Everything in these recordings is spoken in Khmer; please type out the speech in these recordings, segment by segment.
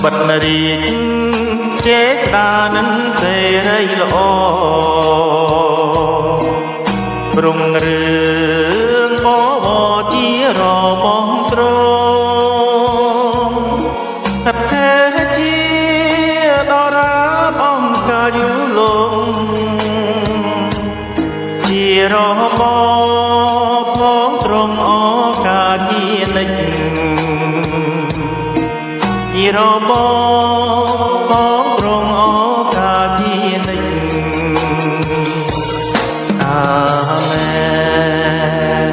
បិទរាជចេស្តានឹងសេរីល្អរុងរឿងបវរជារបស់ទ្រង់អភេជាដរាបអង្គការយូរលងជារបផងទ្រង់អកាជានិច្ចជារបផងទ្រង់អកាជានិច្ចអាមែន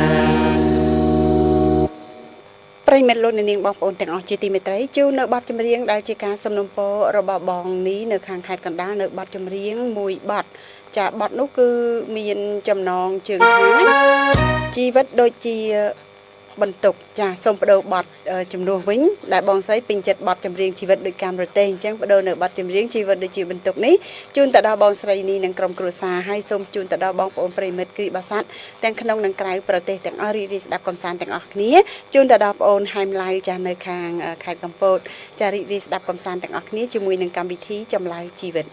ប្រិយមិត្តលោកអ្នកនាងបងប្អូនទាំងអស់ជាទីមេត្រីជូននៅបទចម្រៀងដែលជាការសំណូមពររបស់បងនីនៅខាងខេត្តកណ្ដាលនៅបទចម្រៀងមួយបទចាបទនោះគឺមានចំណងជើងថាជីវិតដូចជាបន្ទុកចាសូមបដូរបទជំនួសវិញដែលបងស្រីពេញចិត្តបទចម្រៀងជីវិតដូចកម្មរទេះអញ្ចឹងបដូរនៅបទចម្រៀងជីវិតដូចជាបន្ទុកនេះជូនទៅដល់បងស្រីនេះនិងក្រុមគ្រួសារហើយសូមជូនទៅដល់បងប្អូនប្រិយមិត្តគ្រីបាសាទទាំងក្នុងនិងក្រៅប្រទេសទាំងអស់រីករាយស្ដាប់កំសាន្តទាំងអស់គ្នាជូនទៅដល់បងប្អូនហែមឡៅចានៅខាងខេត្តកំពតចារីករាយស្ដាប់កំសាន្តទាំងអស់គ្នាជាមួយនឹងកម្មវិធីចម្លើយជីវិត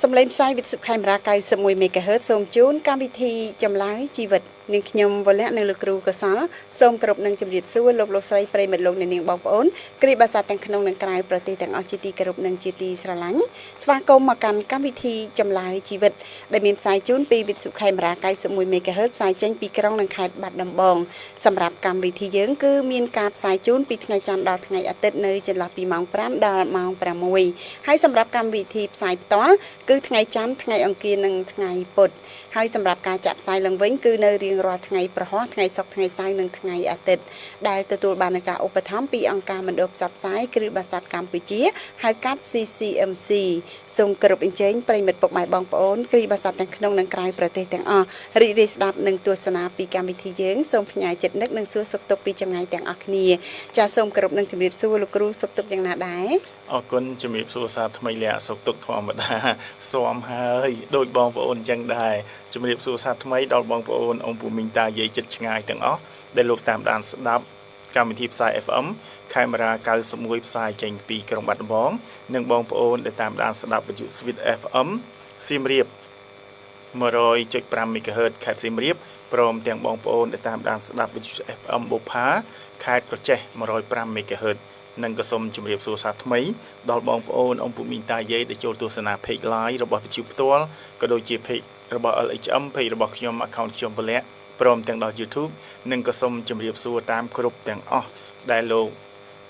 សំឡេងផ្សាយវិទ្យុខេមរា91 MHz សូមជូនកម្មវិធីចម្លើយជីវិតនាងខ្ញុំវលៈនិងលោកគ្រូកសលសូមគោរពនឹងជម្រាបសួរលោកលោកស្រីប្រិយមិត្តលោកអ្នកនាងបងប្អូនគ្រាបាសាទាំងក្នុងនិងក្រៅប្រទេសទាំងអស់ជាទីគោរពនិងជាទីស្រឡាញ់ស្វាគមន៍មកកាន់កម្មវិធីចម្លើយជីវិតដែលមានផ្សាយជូនពីវិទ្យុខេមរា91 MHz ផ្សាយចេញពីក្រុងនិងខេត្តបាត់ដំបងសម្រាប់កម្មវិធីយើងគឺមានការផ្សាយជូនពីថ្ងៃច័ន្ទដល់ថ្ងៃអាទិត្យនៅចន្លោះពីម៉ោង5ដល់ម៉ោង6ហើយសម្រាប់កម្មវិធីផ្សាយផ្ទាល់គឺថ្ងៃច័ន្ទថ្ងៃអង្គារនិងថ្ងៃពុធហើយសម្រាប់ការចាក់ផ្សាយឡើងវិញគឺនៅរៀងរាល់ថ្ងៃប្រហោះថ្ងៃសុក្រថ្ងៃសៅរ៍និងថ្ងៃអាទិត្យដែលទទួលបាននូវការឧបត្ថម្ភពីអង្គការមណ្ឌលផ្សព្វផ្សាយគ្រឹះបាសាទកម្ពុជាហៅកាត់ CCMC សូមគោរពអញ្ជើញប្រិយមិត្តពុកម៉ែបងប្អូនគ្រីបាសាទទាំងក្នុងនិងក្រៅប្រទេសទាំងអស់រីករាយស្ដាប់និងទស្សនាពីកម្មវិធីយើងសូមផ្ញើចិត្តនឹកនិងសួរសុខទុក្ខពីចម្ងាយទាំងអស់គ្នាចាសសូមគោរពនិងជម្រាបសួរលោកគ្រូសុខទុក្ខយ៉ាងណាដែរ អរគុណជំរាបសួរសាថ្មីលក្ខសុខទុក្ខធម្មតាស៊ាំហើយដោយបងប្អូនអញ្ចឹងដែរជំរាបសួរសាថ្មីដល់បងប្អូនអង្គពូមីងតាយាយចិត្តឆ្ងាយទាំងអស់ដែលលោកតាមដានស្ដាប់កម្មវិធីផ្សាយ FM ខេមរា91ផ្សាយចេញពីក្រុងបាត់ដំបងនិងបងប្អូនដែលតាមដានស្ដាប់វិទ្យុ Sweet FM សៀមរាប 100.5 MHz ខេត្តសៀមរាបព្រមទាំងបងប្អូនដែលតាមដានស្ដាប់វិទ្យុ FM បុប្ផាខេត្តក្រចេះ105 MHz និងក៏សូមជម្រាបសួរសាថ្មីដល់បងប្អូនអង្គពូមីងតាយាយដែលចូលទស្សនា Page Live របស់វិទ្យុផ្ទាល់ក៏ដូចជា Page របស់ LHM Page របស់ខ្ញុំ account ខ្ញុំវលៈព្រមទាំងដល់ YouTube និងក៏សូមជម្រាបសួរតាមគ្រប់ទាំងអស់ដែលលោក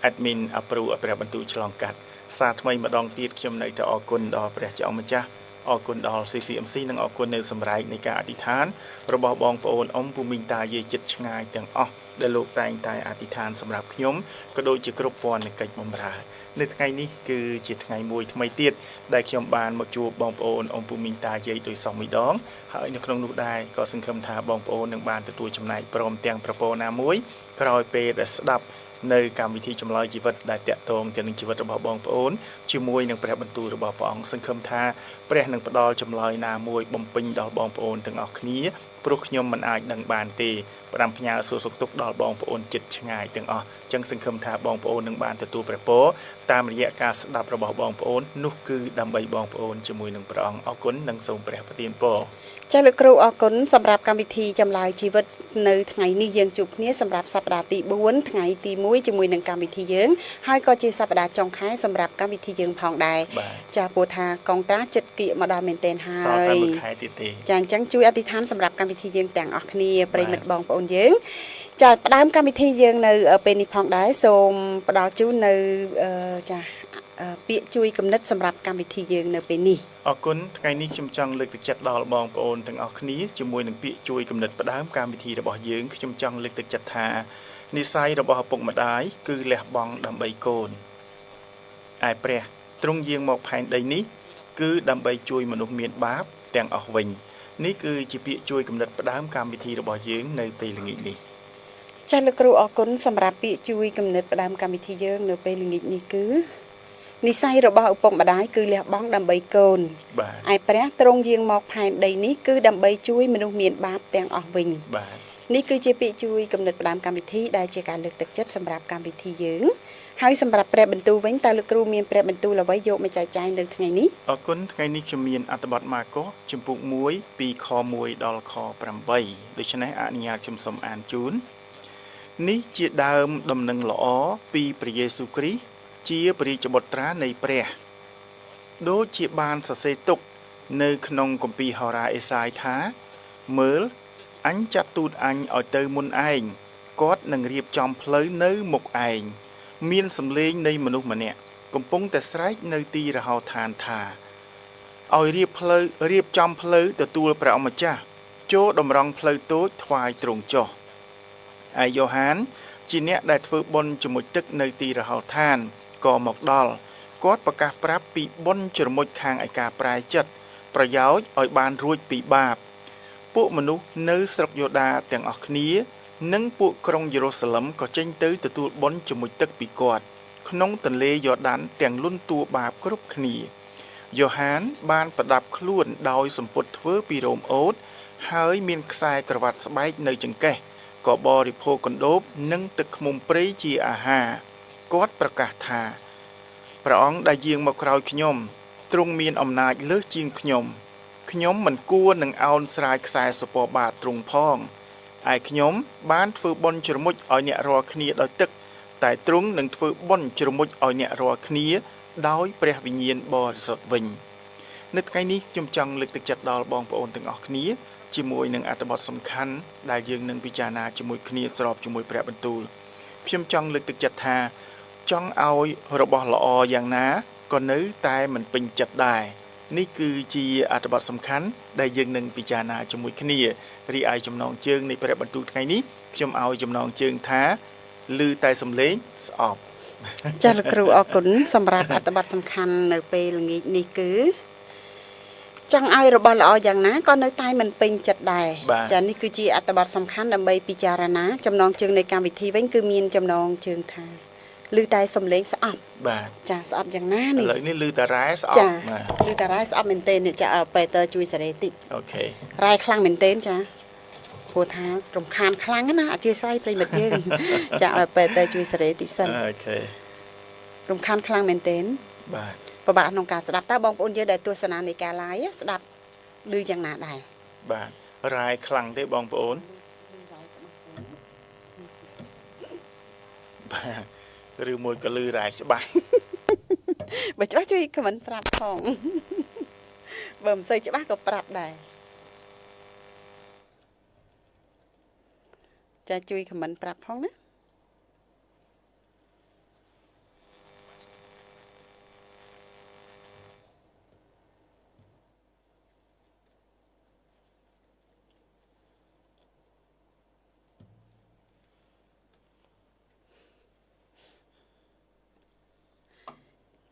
admin approve ឲ្យព្រះបន្ទូលឆ្លងកាត់សារថ្មីម្ដងទៀតខ្ញុំនៅតែអរគុណដល់ព្រះជាអង្គម្ចាស់អរគុណដល់ CCMC និងអរគុណនៅសម្រែកនៃការអធិដ្ឋានរបស់បងប្អូនអ៊ំពូមីងតាយាយចិត្តឆ្ងាយទាំងអស់ដែលលោកតែងតែអធិដ្ឋានសម្រាប់ខ្ញុំក៏ដូចជាគ្រប់ព័ន្ធកិច្ចបម្រើនៅថ្ងៃនេះគឺជាថ្ងៃមួយថ្មីទៀតដែលខ្ញុំបានមកជួបបងប្អូនអ៊ំពូមីងតាយាយដោយសមមួយដងហើយនៅក្នុងនោះដែរក៏សង្ឃឹមថាបងប្អូននឹងបានទទួលចំណែកព្រមទាំងប្រពរណាមួយក្រោយពេលដែលស្ដាប់នៅកម្មវិធីចម្លើយជីវិតដែលតាក់ទងទៅនឹងជីវិតរបស់បងប្អូនជាមួយនឹងព្រះបន្ទូលរបស់ព្រះអង្គសង្ឃឹមថាព្រះនឹងផ្ដល់ចម្លើយណាមួយបំពេញដល់បងប្អូនទាំងអស់គ្នាព្រោះខ្ញុំមិនអាចដឹងបានទេផ្ដាំផ្ញើសួរសុខទុក្ខដល់បងប្អូនចិត្តឆ្ងាយទាំងអស់ចឹងសង្ឃឹមថាបងប្អូននឹងបានទទួលព្រះពរតាមរយៈការស្ដាប់របស់បងប្អូននោះគឺដើម្បីបងប្អូនជាមួយនឹងព្រះអង្គអរគុណនិងសូមព្រះប្រទានពរ ចា៎លោកគ្រូអរគុណសម្រាប់កម្មវិធីចម្លើយជីវិតនៅថ្ងៃនេះយើងជួបគ្នាសម្រាប់សប្តាហ៍ទី4ថ្ងៃទី1ជាមួយនឹងកម្មវិធីយើងហើយក៏ជាសប្តាហ៍ចុងខែសម្រាប់កម្មវិធីយើងផងដែរ បាទ ចា៎ព្រោះថាកងត្រាចិត្តគៀកមកដល់មែនទែនហើ សល់តែ យ មួយខែទៀតទេ ចាអញ្ចឹងជួយអធិដ្ឋានសម្រាប់កម្មវិធីយើងទាំងអស់គ្នាប្រិយមិត្ត បាទ បងប្អូនយើងចាផ្ដើមកម្មវិធីយើងនៅពេលនេះផងដែរសូមផ្ដល់ជូននៅចាពាក្យជួយគំនិតសម្រាប់កម្មវិធីយើងនៅពេលនេះ អរគុណថ្ងៃនេះខ្ញុំចង់លើកទឹកចិត្តដល់បងប្អូនទាំងអស់គ្នាជាមួយនឹងពាក្យជួយគំនិតផ្ដើមកម្មវិធីរបស់យើងខ្ញុំចង់លើកទឹកចិត្តថានិស័យរបស់ឪពុកម្ដាយគឺលះបង់ដើម្បីកូនឯព្រះទ្រង់យាងមកផែនដីនេះគឺដើម្បីជួយមនុស្សមានបាបទាំងអស់វិញនេះគឺជាពាក្យជួយគំនិតផ្ដើមកម្មវិធីរបស់យើងនៅពេលល្ងាចនេះ ចាស់លោកគ្រូអរគុណសម្រាប់ពាក្យជួយគំនិតផ្ដើមកម្មវិធីយើងនៅពេលល្ងាចនេះគឺនិស័យរបស់ឪពុកម្ដាយគឺលះបង់ដើម្បីកូន បាទ ឯព្រះទ្រង់យាងមកផែនដីនេះគឺដើម្បីជួយមនុស្សមានបាបទាំងអស់វិញ បាទ នេះគឺជាពាក្យជួយកំណត់ផ្ដើមកម្មវិធីដែលជាការលើកទឹកចិត្តសម្រាប់កម្មវិធីយើងហើយសម្រាប់ព្រះបន្ទូលវិញតើលោកគ្រូមានព្រះបន្ទូលអ្វីយកមកចែកចាយនៅថ្ងៃនេះ អរគុណថ្ងៃនេះខ្ញុំមានអត្ថបទម៉ាកុសជំពូក1ពីខ1ដល់ខ8ដូច្នេះអនុញ្ញាតខ្ញុំសូមអានជូននេះជាដើមដំណឹងល្អពីព្រះយេស៊ូវគ្រីស្ទជាព្រះរាជបុត្រានៃព្រះដូចជាបានសរសេរទុកនៅក្នុងគម្ពីរហោរាអេសាយថាមើលអញចាត់ទូតអញឲ្យទៅមុនឯងគាត់នឹងរៀបចំផ្លូវនៅមុខឯងមានសម្លេងនៃមនុស្សម្នាក់កំពុងតែស្រែកនៅទីរហោឋានថាឲ្យរៀបផ្លូវរៀបចំផ្លូវទទួលព្រះអម្ចាស់ចូលតម្រង់ផ្លូវតូចថ្វាយទ្រង់ចុះឯយ៉ូហានជាអ្នកដែលធ្វើបុណ្យជាមួយទឹកនៅទីរហោឋានក៏មកដល់គាត់ប្រកាសប្រាប់ពីបុណ្យជ្រមុជខាងឯការប្រែចិត្តប្រយោជន៍ឲ្យបានរួចពីបាបពួកមនុស្សនៅស្រុកយូដាទាំងអស់គ្នានិងពួកក្រុងយេរូសាឡឹមក៏ចេញទៅទទួលបុណ្យជាមួយទឹកពីគាត់ក្នុងទន្លេយ៉ូដានទាំងលន់តួបាបគ្រប់គ្នាយ៉ូហានបានប្រដាប់ខ្លួនដោយសម្ពុតធ្វើពីរោមអូតហើយមានខ្សែក្រវ៉ាត់ស្បែកនៅចង្កេះក៏បរិភោគកណ្ដូបនិងទឹកឃ្មុំព្រៃជាអាហារគាត់ប្រកាសថាព្រះអង្គដែលយាងមកក្រោយខ្ញុំទ្រង់មានអំណាចលើសជាងខ្ញុំខ្ញុំមិនគួរនឹងអោនស្រាយខ្សែសពបាតទ្រង់ផងឯខ្ញុំបានធ្វើបុណ្យជ្រមុជឲ្យអ្នករាល់គ្នាដោយទឹកតែទ្រង់នឹងធ្វើបុណ្យជ្រមុជឲ្យអ្នករាល់គ្នាដោយព្រះវិញ្ញាណបរិសុទ្ធវិញនៅថ្ងៃនេះខ្ញុំចង់លើកទឹកចិត្តដល់បងប្អូនទាំងអស់គ្នាជាមួយនឹងអត្ថបទសំខាន់ដែលយើងនឹងពិចារណាជាមួយគ្នាស្របជាមួយព្រះបន្ទូលខ្ញុំចង់លើកទឹកចិត្តថាចង់ឲ្យរបស់ល្អយ៉ាងណាក៏នៅតែមិនពេញចិត្តដែរនេះគឺជាអត្ថបទសំខាន់ដែលយើងនឹងពិចារណាជាមួយគ្នារីឯចំណងជើងនៃព្រះបន្ទូលថ្ងៃនេះខ្ញុំឲ្យចំណងជើងថាឮតែសំឡេងស្អប់ ចា៎លោកគ្រូអរគុណសម្រាប់អត្ថបទសំខាន់នៅពេលល្ងាចនេះគឺចង់ឲ្យរបស់ល្អយ៉ាងណាក៏នៅតែមិនពេញចិត្តដែរចា៎នេះគឺជាអត្ថបទសំខាន់ដើម្បីពិចារណាចំណងជើងនៃកម្មវិធីវិញគឺមានចំណងជើងថាឮតែសំឡេងស្អប់ បាទ ចាស្អប់យ៉ាងណានេះ ឥឡូវនេះឮតែរ៉ែស្អប់ ចាឮតែរ៉ែស្អប់មែនទែននេះចាប៉េតើជួយសេរីតិច OK រ៉ែខ្លាំងមែនទែនចាព្រោះថារំខានខ្លាំងណាអធិស្ឋានប្រិមិត្តយើងចាឲ្យប៉េតើជួយសេរីតិចសិន OK រំខានខ្លាំងមែនទែន បាទ ពិបាកក្នុងការស្ដាប់តើបងប្អូនយើងដែលទស្សនានៃការ live ស្ដាប់ឮយ៉ាងណាដែរ បាទរ៉ែខ្លាំងទេបងប្អូនបាទឬមួយក៏ឮរ៉ែច្បាស់ បើច្បាស់ជួយ comment ប្រាប់ផងបើមិនសូវច្បាស់ក៏ប្រាប់ដែរចាជួយ comment ប្រាប់ផងណា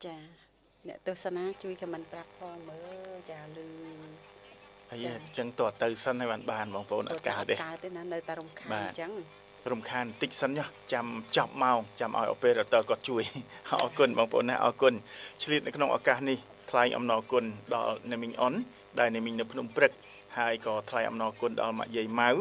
ចាអ្នកទស្សនាជួយ comment ប្រាប់ផងមើលចាលឺ ហើយអញ្ចឹងតើទៅសិនឲ្យបានបងប្អូនអត់កើតទេ កើតទេណានៅតែរំខានអញ្ចឹង រំខានបន្តិចសិនចុះចាំចប់ម៉ោងចាំឲ្យ operator គាត់ជួយអរគុណបងប្អូនណាអរគុណឆ្លៀតនៅក្នុងឱកាសនេះថ្លែងអំណរគុណដល់អ្នកមីងអុនដែលអ្នកមីងនៅភ្នំព្រឹកហើយក៏ថ្លែងអំណរគុណដល់ម៉ាក់យាយម៉ៅ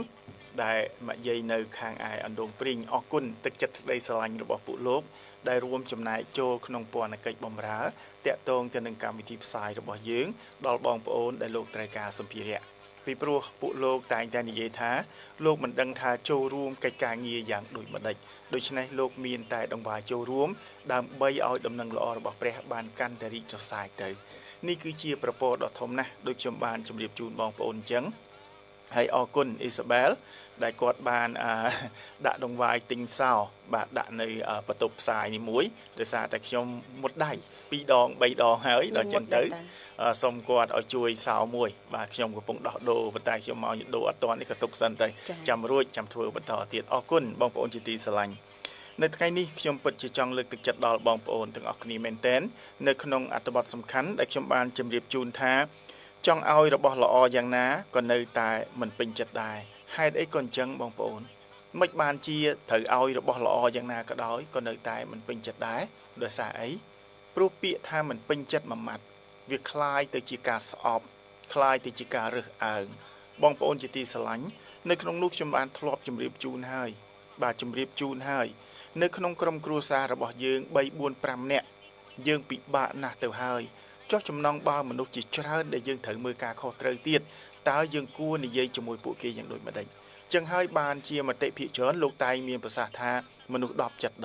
ដែលម៉ាក់យាយនៅខាងឯអណ្ដូងព្រីងអរគុណទឹកចិត្តក្តីស្រឡាញ់របស់ពួកលោកដែលរួមចំណែកចូលក្នុងពន្ធកិច្ចបំរើតាក់ទងទៅនឹងកម្មវិធីផ្សាយរបស់យើងដល់បងប្អូនដែលលោកត្រូវការសម្ភារៈពីព្រោះពួកលោកតែងតែនិយាយថាលោកមិនដឹងថាចូលរួមកិច្ចការងារយ៉ាងដូចម្ដេចដូច្នេះលោកមានតែដង្វាយចូលរួមដើម្បីឲ្យដំណឹងល្អរបស់ព្រះបានកាន់តែរីករសាយទៅនេះគឺជាប្រពរដ៏ធំណាស់ដូចខ្ញុំបានជម្រាបជូនបងប្អូនអញ្ចឹងហើយអរគុណអ៊ីសាបែលដែលគាត់បានដាក់ដង្វាយទិញសោបាទដាក់នៅបន្ទប់ផ្សាយនេះមួយដោយសារតែខ្ញុំមុតដៃ2ដង3ដងហើយដល់ចឹងទៅសូមគាត់ឲ្យជួយសោមួយបាទខ្ញុំកំពុងដោះដូរប៉ុន្តែខ្ញុំមកដូរអត់ទាន់នេះក៏ទុកសិនទៅចាំរួចចាំធ្វើបន្តទៀតអរគុណបងប្អូនជាទីស្រឡាញ់នៅថ្ងៃនេះខ្ញុំពិតជាចង់លើកទឹកចិត្តដល់បងប្អូនទាំងអស់គ្នាមែនទែននៅក្នុងអត្ថបទសំខាន់ដែលខ្ញុំបានជម្រាបជូនថាចង់ឲ្យរបស់ល្អយ៉ាងណាក៏នៅតែមិនពេញចិត្តដែរហេតុអីក៏អញ្ចឹងបងប្អូនមិនបានជាត្រូវឲ្យរបស់ល្អយ៉ាងណាក៏ដោយក៏នៅតែមិនពេញចិត្តដែរដោយសារអីព្រោះពាក្យថាមិនពេញចិត្តមួយម៉ាត់វាคล้ายទៅជាការស្អប់คล้ายទៅជាការរើសអើងបងប្អូនជាទីស្រឡាញ់ នៅក្នុងនោះខ្ញុំបានធ្លាប់ជម្រាបជូនហើយបាទជម្រាបជូនហើយនៅក្នុងក្រុមគ្រួសាររបស់យើង3 4 5នាក់យើងពិបាកណាស់ទៅហើយចុះចំណងបើមនុស្សជាច្រើនដែលយើងត្រូវមើលការខុសត្រូវទៀតតើយើងគួរនិយាយជាមួយពួកគេយ៉ាងដូចម្ដេចចឹងហើយបានជាមតិភាគច្រើនលោកតែងមានប្រសាសន៍ថាមនុស្ស10ចិត្ត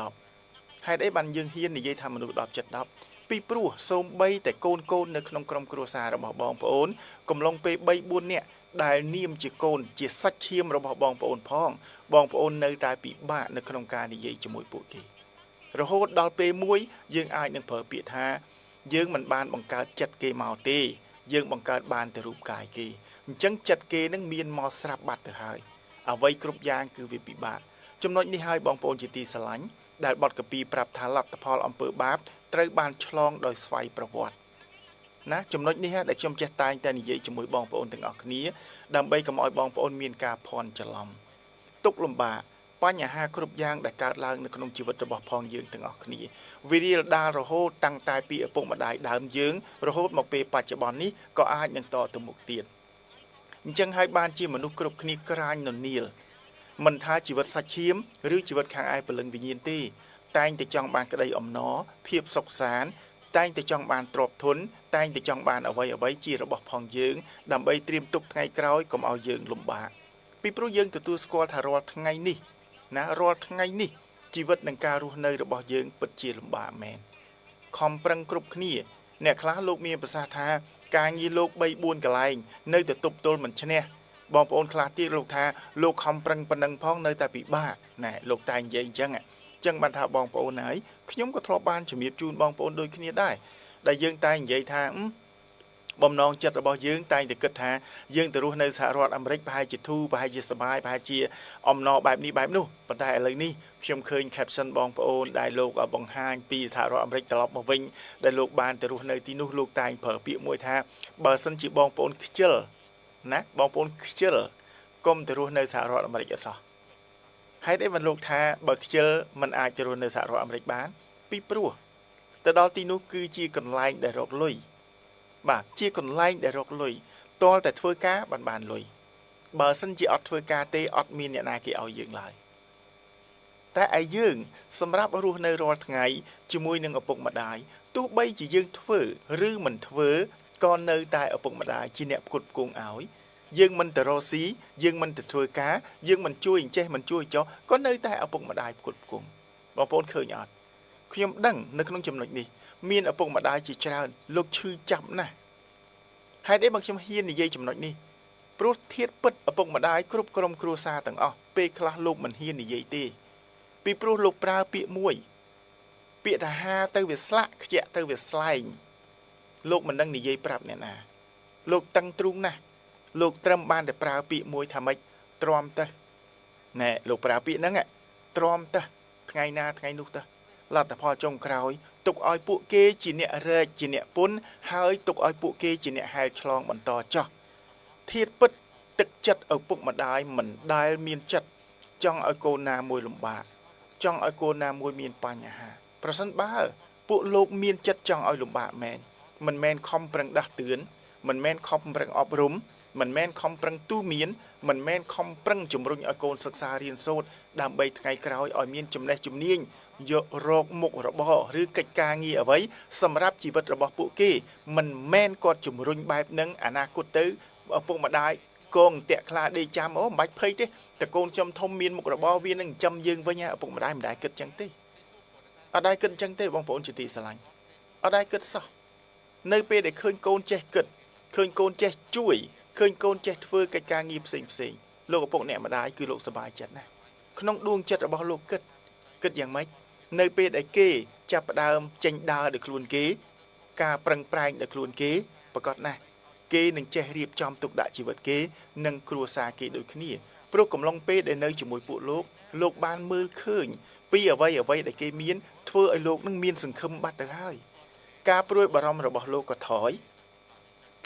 10ហេតុអីបានយើងហ៊ាននិយាយថាមនុស្ស10ចិត្ត10ពីព្រោះសូម្បីតែកូនកូននៅក្នុងក្រុមគ្រួសាររបស់បងប្អូនកំឡុងពេល3 4នាក់ដែលនាមជាកូនជាសាច់ឈាមរបស់បងប្អូនផងបងប្អូននៅតែពិបាកនៅក្នុងការនិយាយជាមួយពួកគេរហូតដល់ពេលមួយយើងអាចនឹងប្រើពាក្យថាយើងមិនបានបង្កើតចិត្តគេមកទេយើងបង្កើតបានតែរូបកាយគេអញ្ចឹងចិត្តគេនឹងមានមកស្រាប់បាត់ទៅហើយអ្វីគ្រប់យ៉ាងគឺវាពិបាកចំណុចនេះហើយបងប្អូនជាទីស្រឡាញ់ដែលបទកាពីប្រាប់ថាលទ្ធផលអំពើបាបត្រូវបានឆ្លងដោយស្វ័យប្រវត្តិណាចំណុចនេះដែលខ្ញុំចេះតែងតែនិយាយជាមួយបងប្អូនទាំងអស់គ្នាដើម្បីកុំឲ្យបងប្អូនមានការភ័ន្តច្រឡំទុក្ខលំបាកបញ្ហាគ្រប់យ៉ាងដែលកើតឡើងនៅក្នុងជីវិតរបស់ផងយើងទាំងអស់គ្នាវារាលដាលរហូតតាំងតែពីឪពុកម្ដាយដើមយើងរហូតមកពេលបច្ចុប្បន្ននេះក៏អាចនឹងតទៅមុខទៀតអញ្ចឹងហើយបានជាមនុស្សគ្រប់គ្នាក្រាញននៀលមិនថាជីវិតសាច់ឈាមឬជីវិតខាងឯព្រលឹងវិញ្ញាណទេតែងតែចង់បានក្តីអំណរភាពសុខសាន្តតែងតែចង់បានទ្រព្យធនតែងតែចង់បានអ្វីអ្វីជារបស់ផងយើងដើម្បីត្រៀមទុកថ្ងៃក្រោយកុំឲ្យយើងលំបាកពីព្រោះយើងទទួលស្គាល់ថារាល់ថ្ងៃនេះណារាល់ថ្ងៃនេះជីវិតនិងការរស់នៅរបស់យើងពិតជាលំបាកមែនខំប្រឹងគ្រប់គ្នាអ្នកខ្លះលោកមានប្រសាសន៍ថាការងារលោក3 4កន្លែងនៅតែទប់ទល់មិនឈ្នះបងប្អូនខ្លះទៀតលោកថាលោកខំប្រឹងប៉ុណ្ណឹងផងនៅតែពិបាកណែលោកតែនិយាយអញ្ចឹងចឹងបានថាបងប្អូនហើយខ្ញុំក៏ធ្លាប់បានជំរាបជូនបងប្អូនដូចគ្នាដែរដែលយើងតែនិយាយថាបំណងចិត្តរបស់យើងតែងតែគិតថាយើងទៅរស់នៅសហរដ្ឋអាមេរិកប្រហែលជាធូរប្រហែលជាសប្បាយប្រហែលជាអំណរបែបនេះបែបនោះប៉ុន្តែឥឡូវនេះខ្ញុំឃើញ caption បងប្អូនដែលលោកបង្ហាញពីសហរដ្ឋអាមេរិកត្រឡប់មកវិញដែលលោកបានទៅរស់នៅទីនោះលោកតែងប្រើពាក្យមួយថាបើសិនជាបងប្អូនខ្ជិលណាបងប្អូនខ្ជិលកុំទៅរស់នៅសហរដ្ឋអាមេរិកអសោះហេតុអីបានលោកថាបើខ្ជិលមិនអាចទៅរស់នៅសហរដ្ឋអាមេរិកបានពីព្រោះទៅដល់ទីនោះគឺជាកន្លែងដែលរកលុយបាទជាកន្លែងដែលរកលុយទាល់តែធ្វើការបានលុយបើសិនជាអត់ធ្វើការទេអត់មានអ្នកណាគេឲ្យយើងឡើយតែឯយើងសម្រាប់រស់នៅរាល់ថ្ងៃជាមួយនឹងឪពុកម្ដាយទោះបីជាយើងធ្វើឬមិនធ្វើក៏នៅតែឪពុកម្ដាយជាអ្នកផ្គត់ផ្គង់ឲ្យយើងមិនទៅរកស៊ីយើងមិនទៅធ្វើការយើងមិនជួយអញ្ចេះមិនជួយចោះក៏នៅតែឪពុកម្ដាយផ្គត់ផ្គង់បងប្អូនឃើញអត់ខ្ញុំដឹងនៅក្នុងចំណុចនេះមានឪពុកម្ដាយជាច្រើនលោកឈឺចាប់ណាស់ហេតុអីបានខ្ញុំហ៊ាននិយាយចំណុចនេះព្រោះធាតុពិតឪពុកម្ដាយគ្រប់ក្រុមគ្រួសារទាំងអស់ពេលខ្លះលោកមិនហ៊ាននិយាយទេពីព្រោះលោកប្រើពាក្យមួយពាក្យថាហាទៅវាស្លាក់ខ្ជាក់ទៅវាស្លែងលោកមិនដឹងនិយាយប្រាប់អ្នកណាលោកតឹងទ្រូងណាស់លោកត្រឹមបានតែប្រើពាក្យមួយថាម៉េចទ្រាំទៅណែលោកប្រើពាក្យហ្នឹងទ្រាំទៅថ្ងៃណាថ្ងៃនោះទៅលទ្ធផលចុងក្រោយទុកឲ្យពួកគេជាអ្នករែកជាអ្នកពុនហើយទុកឲ្យពួកគេជាអ្នកហែលឆ្លងបន្តចោះធាតុពិតទឹកចិត្តឪពុកម្ដាយមិនដែលមានចិត្តចង់ឲ្យកូនណាមួយលំបាកចង់ឲ្យកូនណាមួយមានបញ្ហាប្រសិនបើពួកលោកមានចិត្តចង់ឲ្យលំបាកមែនមិនមែនខំប្រឹងដាស់តឿនមិនមែនខំប្រឹងអប់រំមិនមែនខំប្រឹងទូមានមិនមែនខំប្រឹងជំរុញឲ្យកូនសិក្សារៀនសូត្រដើម្បីថ្ងៃក្រោយឲ្យមានចំណេះជំនាញយករកមុខរបរឬកិច្ចការងារអ្វីសម្រាប់ជីវិតរបស់ពួកគេមិនមែនគាត់ជំរុញបែបនឹងអនាគតទៅឪពុកម្ដាយកងតាក់ខ្លាដេកចាំអូមិនបាច់ភ័យទេតកូនខ្ញុំធំមានមុខរបរវានឹងចិញ្ចឹមយើងវិញឪពុកម្ដាយមិនដែលគិតចឹងទេអត់ដែលគិតចឹងទេបងប្អូនជាទីស្រឡាញ់អត់ដែលគិតសោះនៅពេលដែលឃើញកូនចេះគិតឃើញកូនចេះជួយឃើញកូនចេះធ្វើកិច្ចការងារផ្សេងផ្សេងលោកឪពុកអ្នកម្ដាយគឺលោកសប្បាយចិត្តណាស់ក្នុងដួងចិត្តរបស់លោកគិតគិតយ៉ាងម៉េចនៅពេលដែលគេចាប់ផ្ដើមចេញដើរដោយខ្លួនគេការប្រឹងប្រែងដោយខ្លួនគេប្រកាសណាស់គេនឹងចេះរៀបចំទុកដាក់ជីវិតគេនិងគ្រួសារគេដូចគ្នាព្រោះកំឡុងពេលដែលនៅជាមួយពួកលោកលោកបានមើលឃើញពីអ្វីអ្វីដែលគេមានធ្វើឲ្យលោកនឹងមានសង្ឃឹមបាត់ទៅហើយការព្រួយបារម្ភរបស់លោកក៏ថយ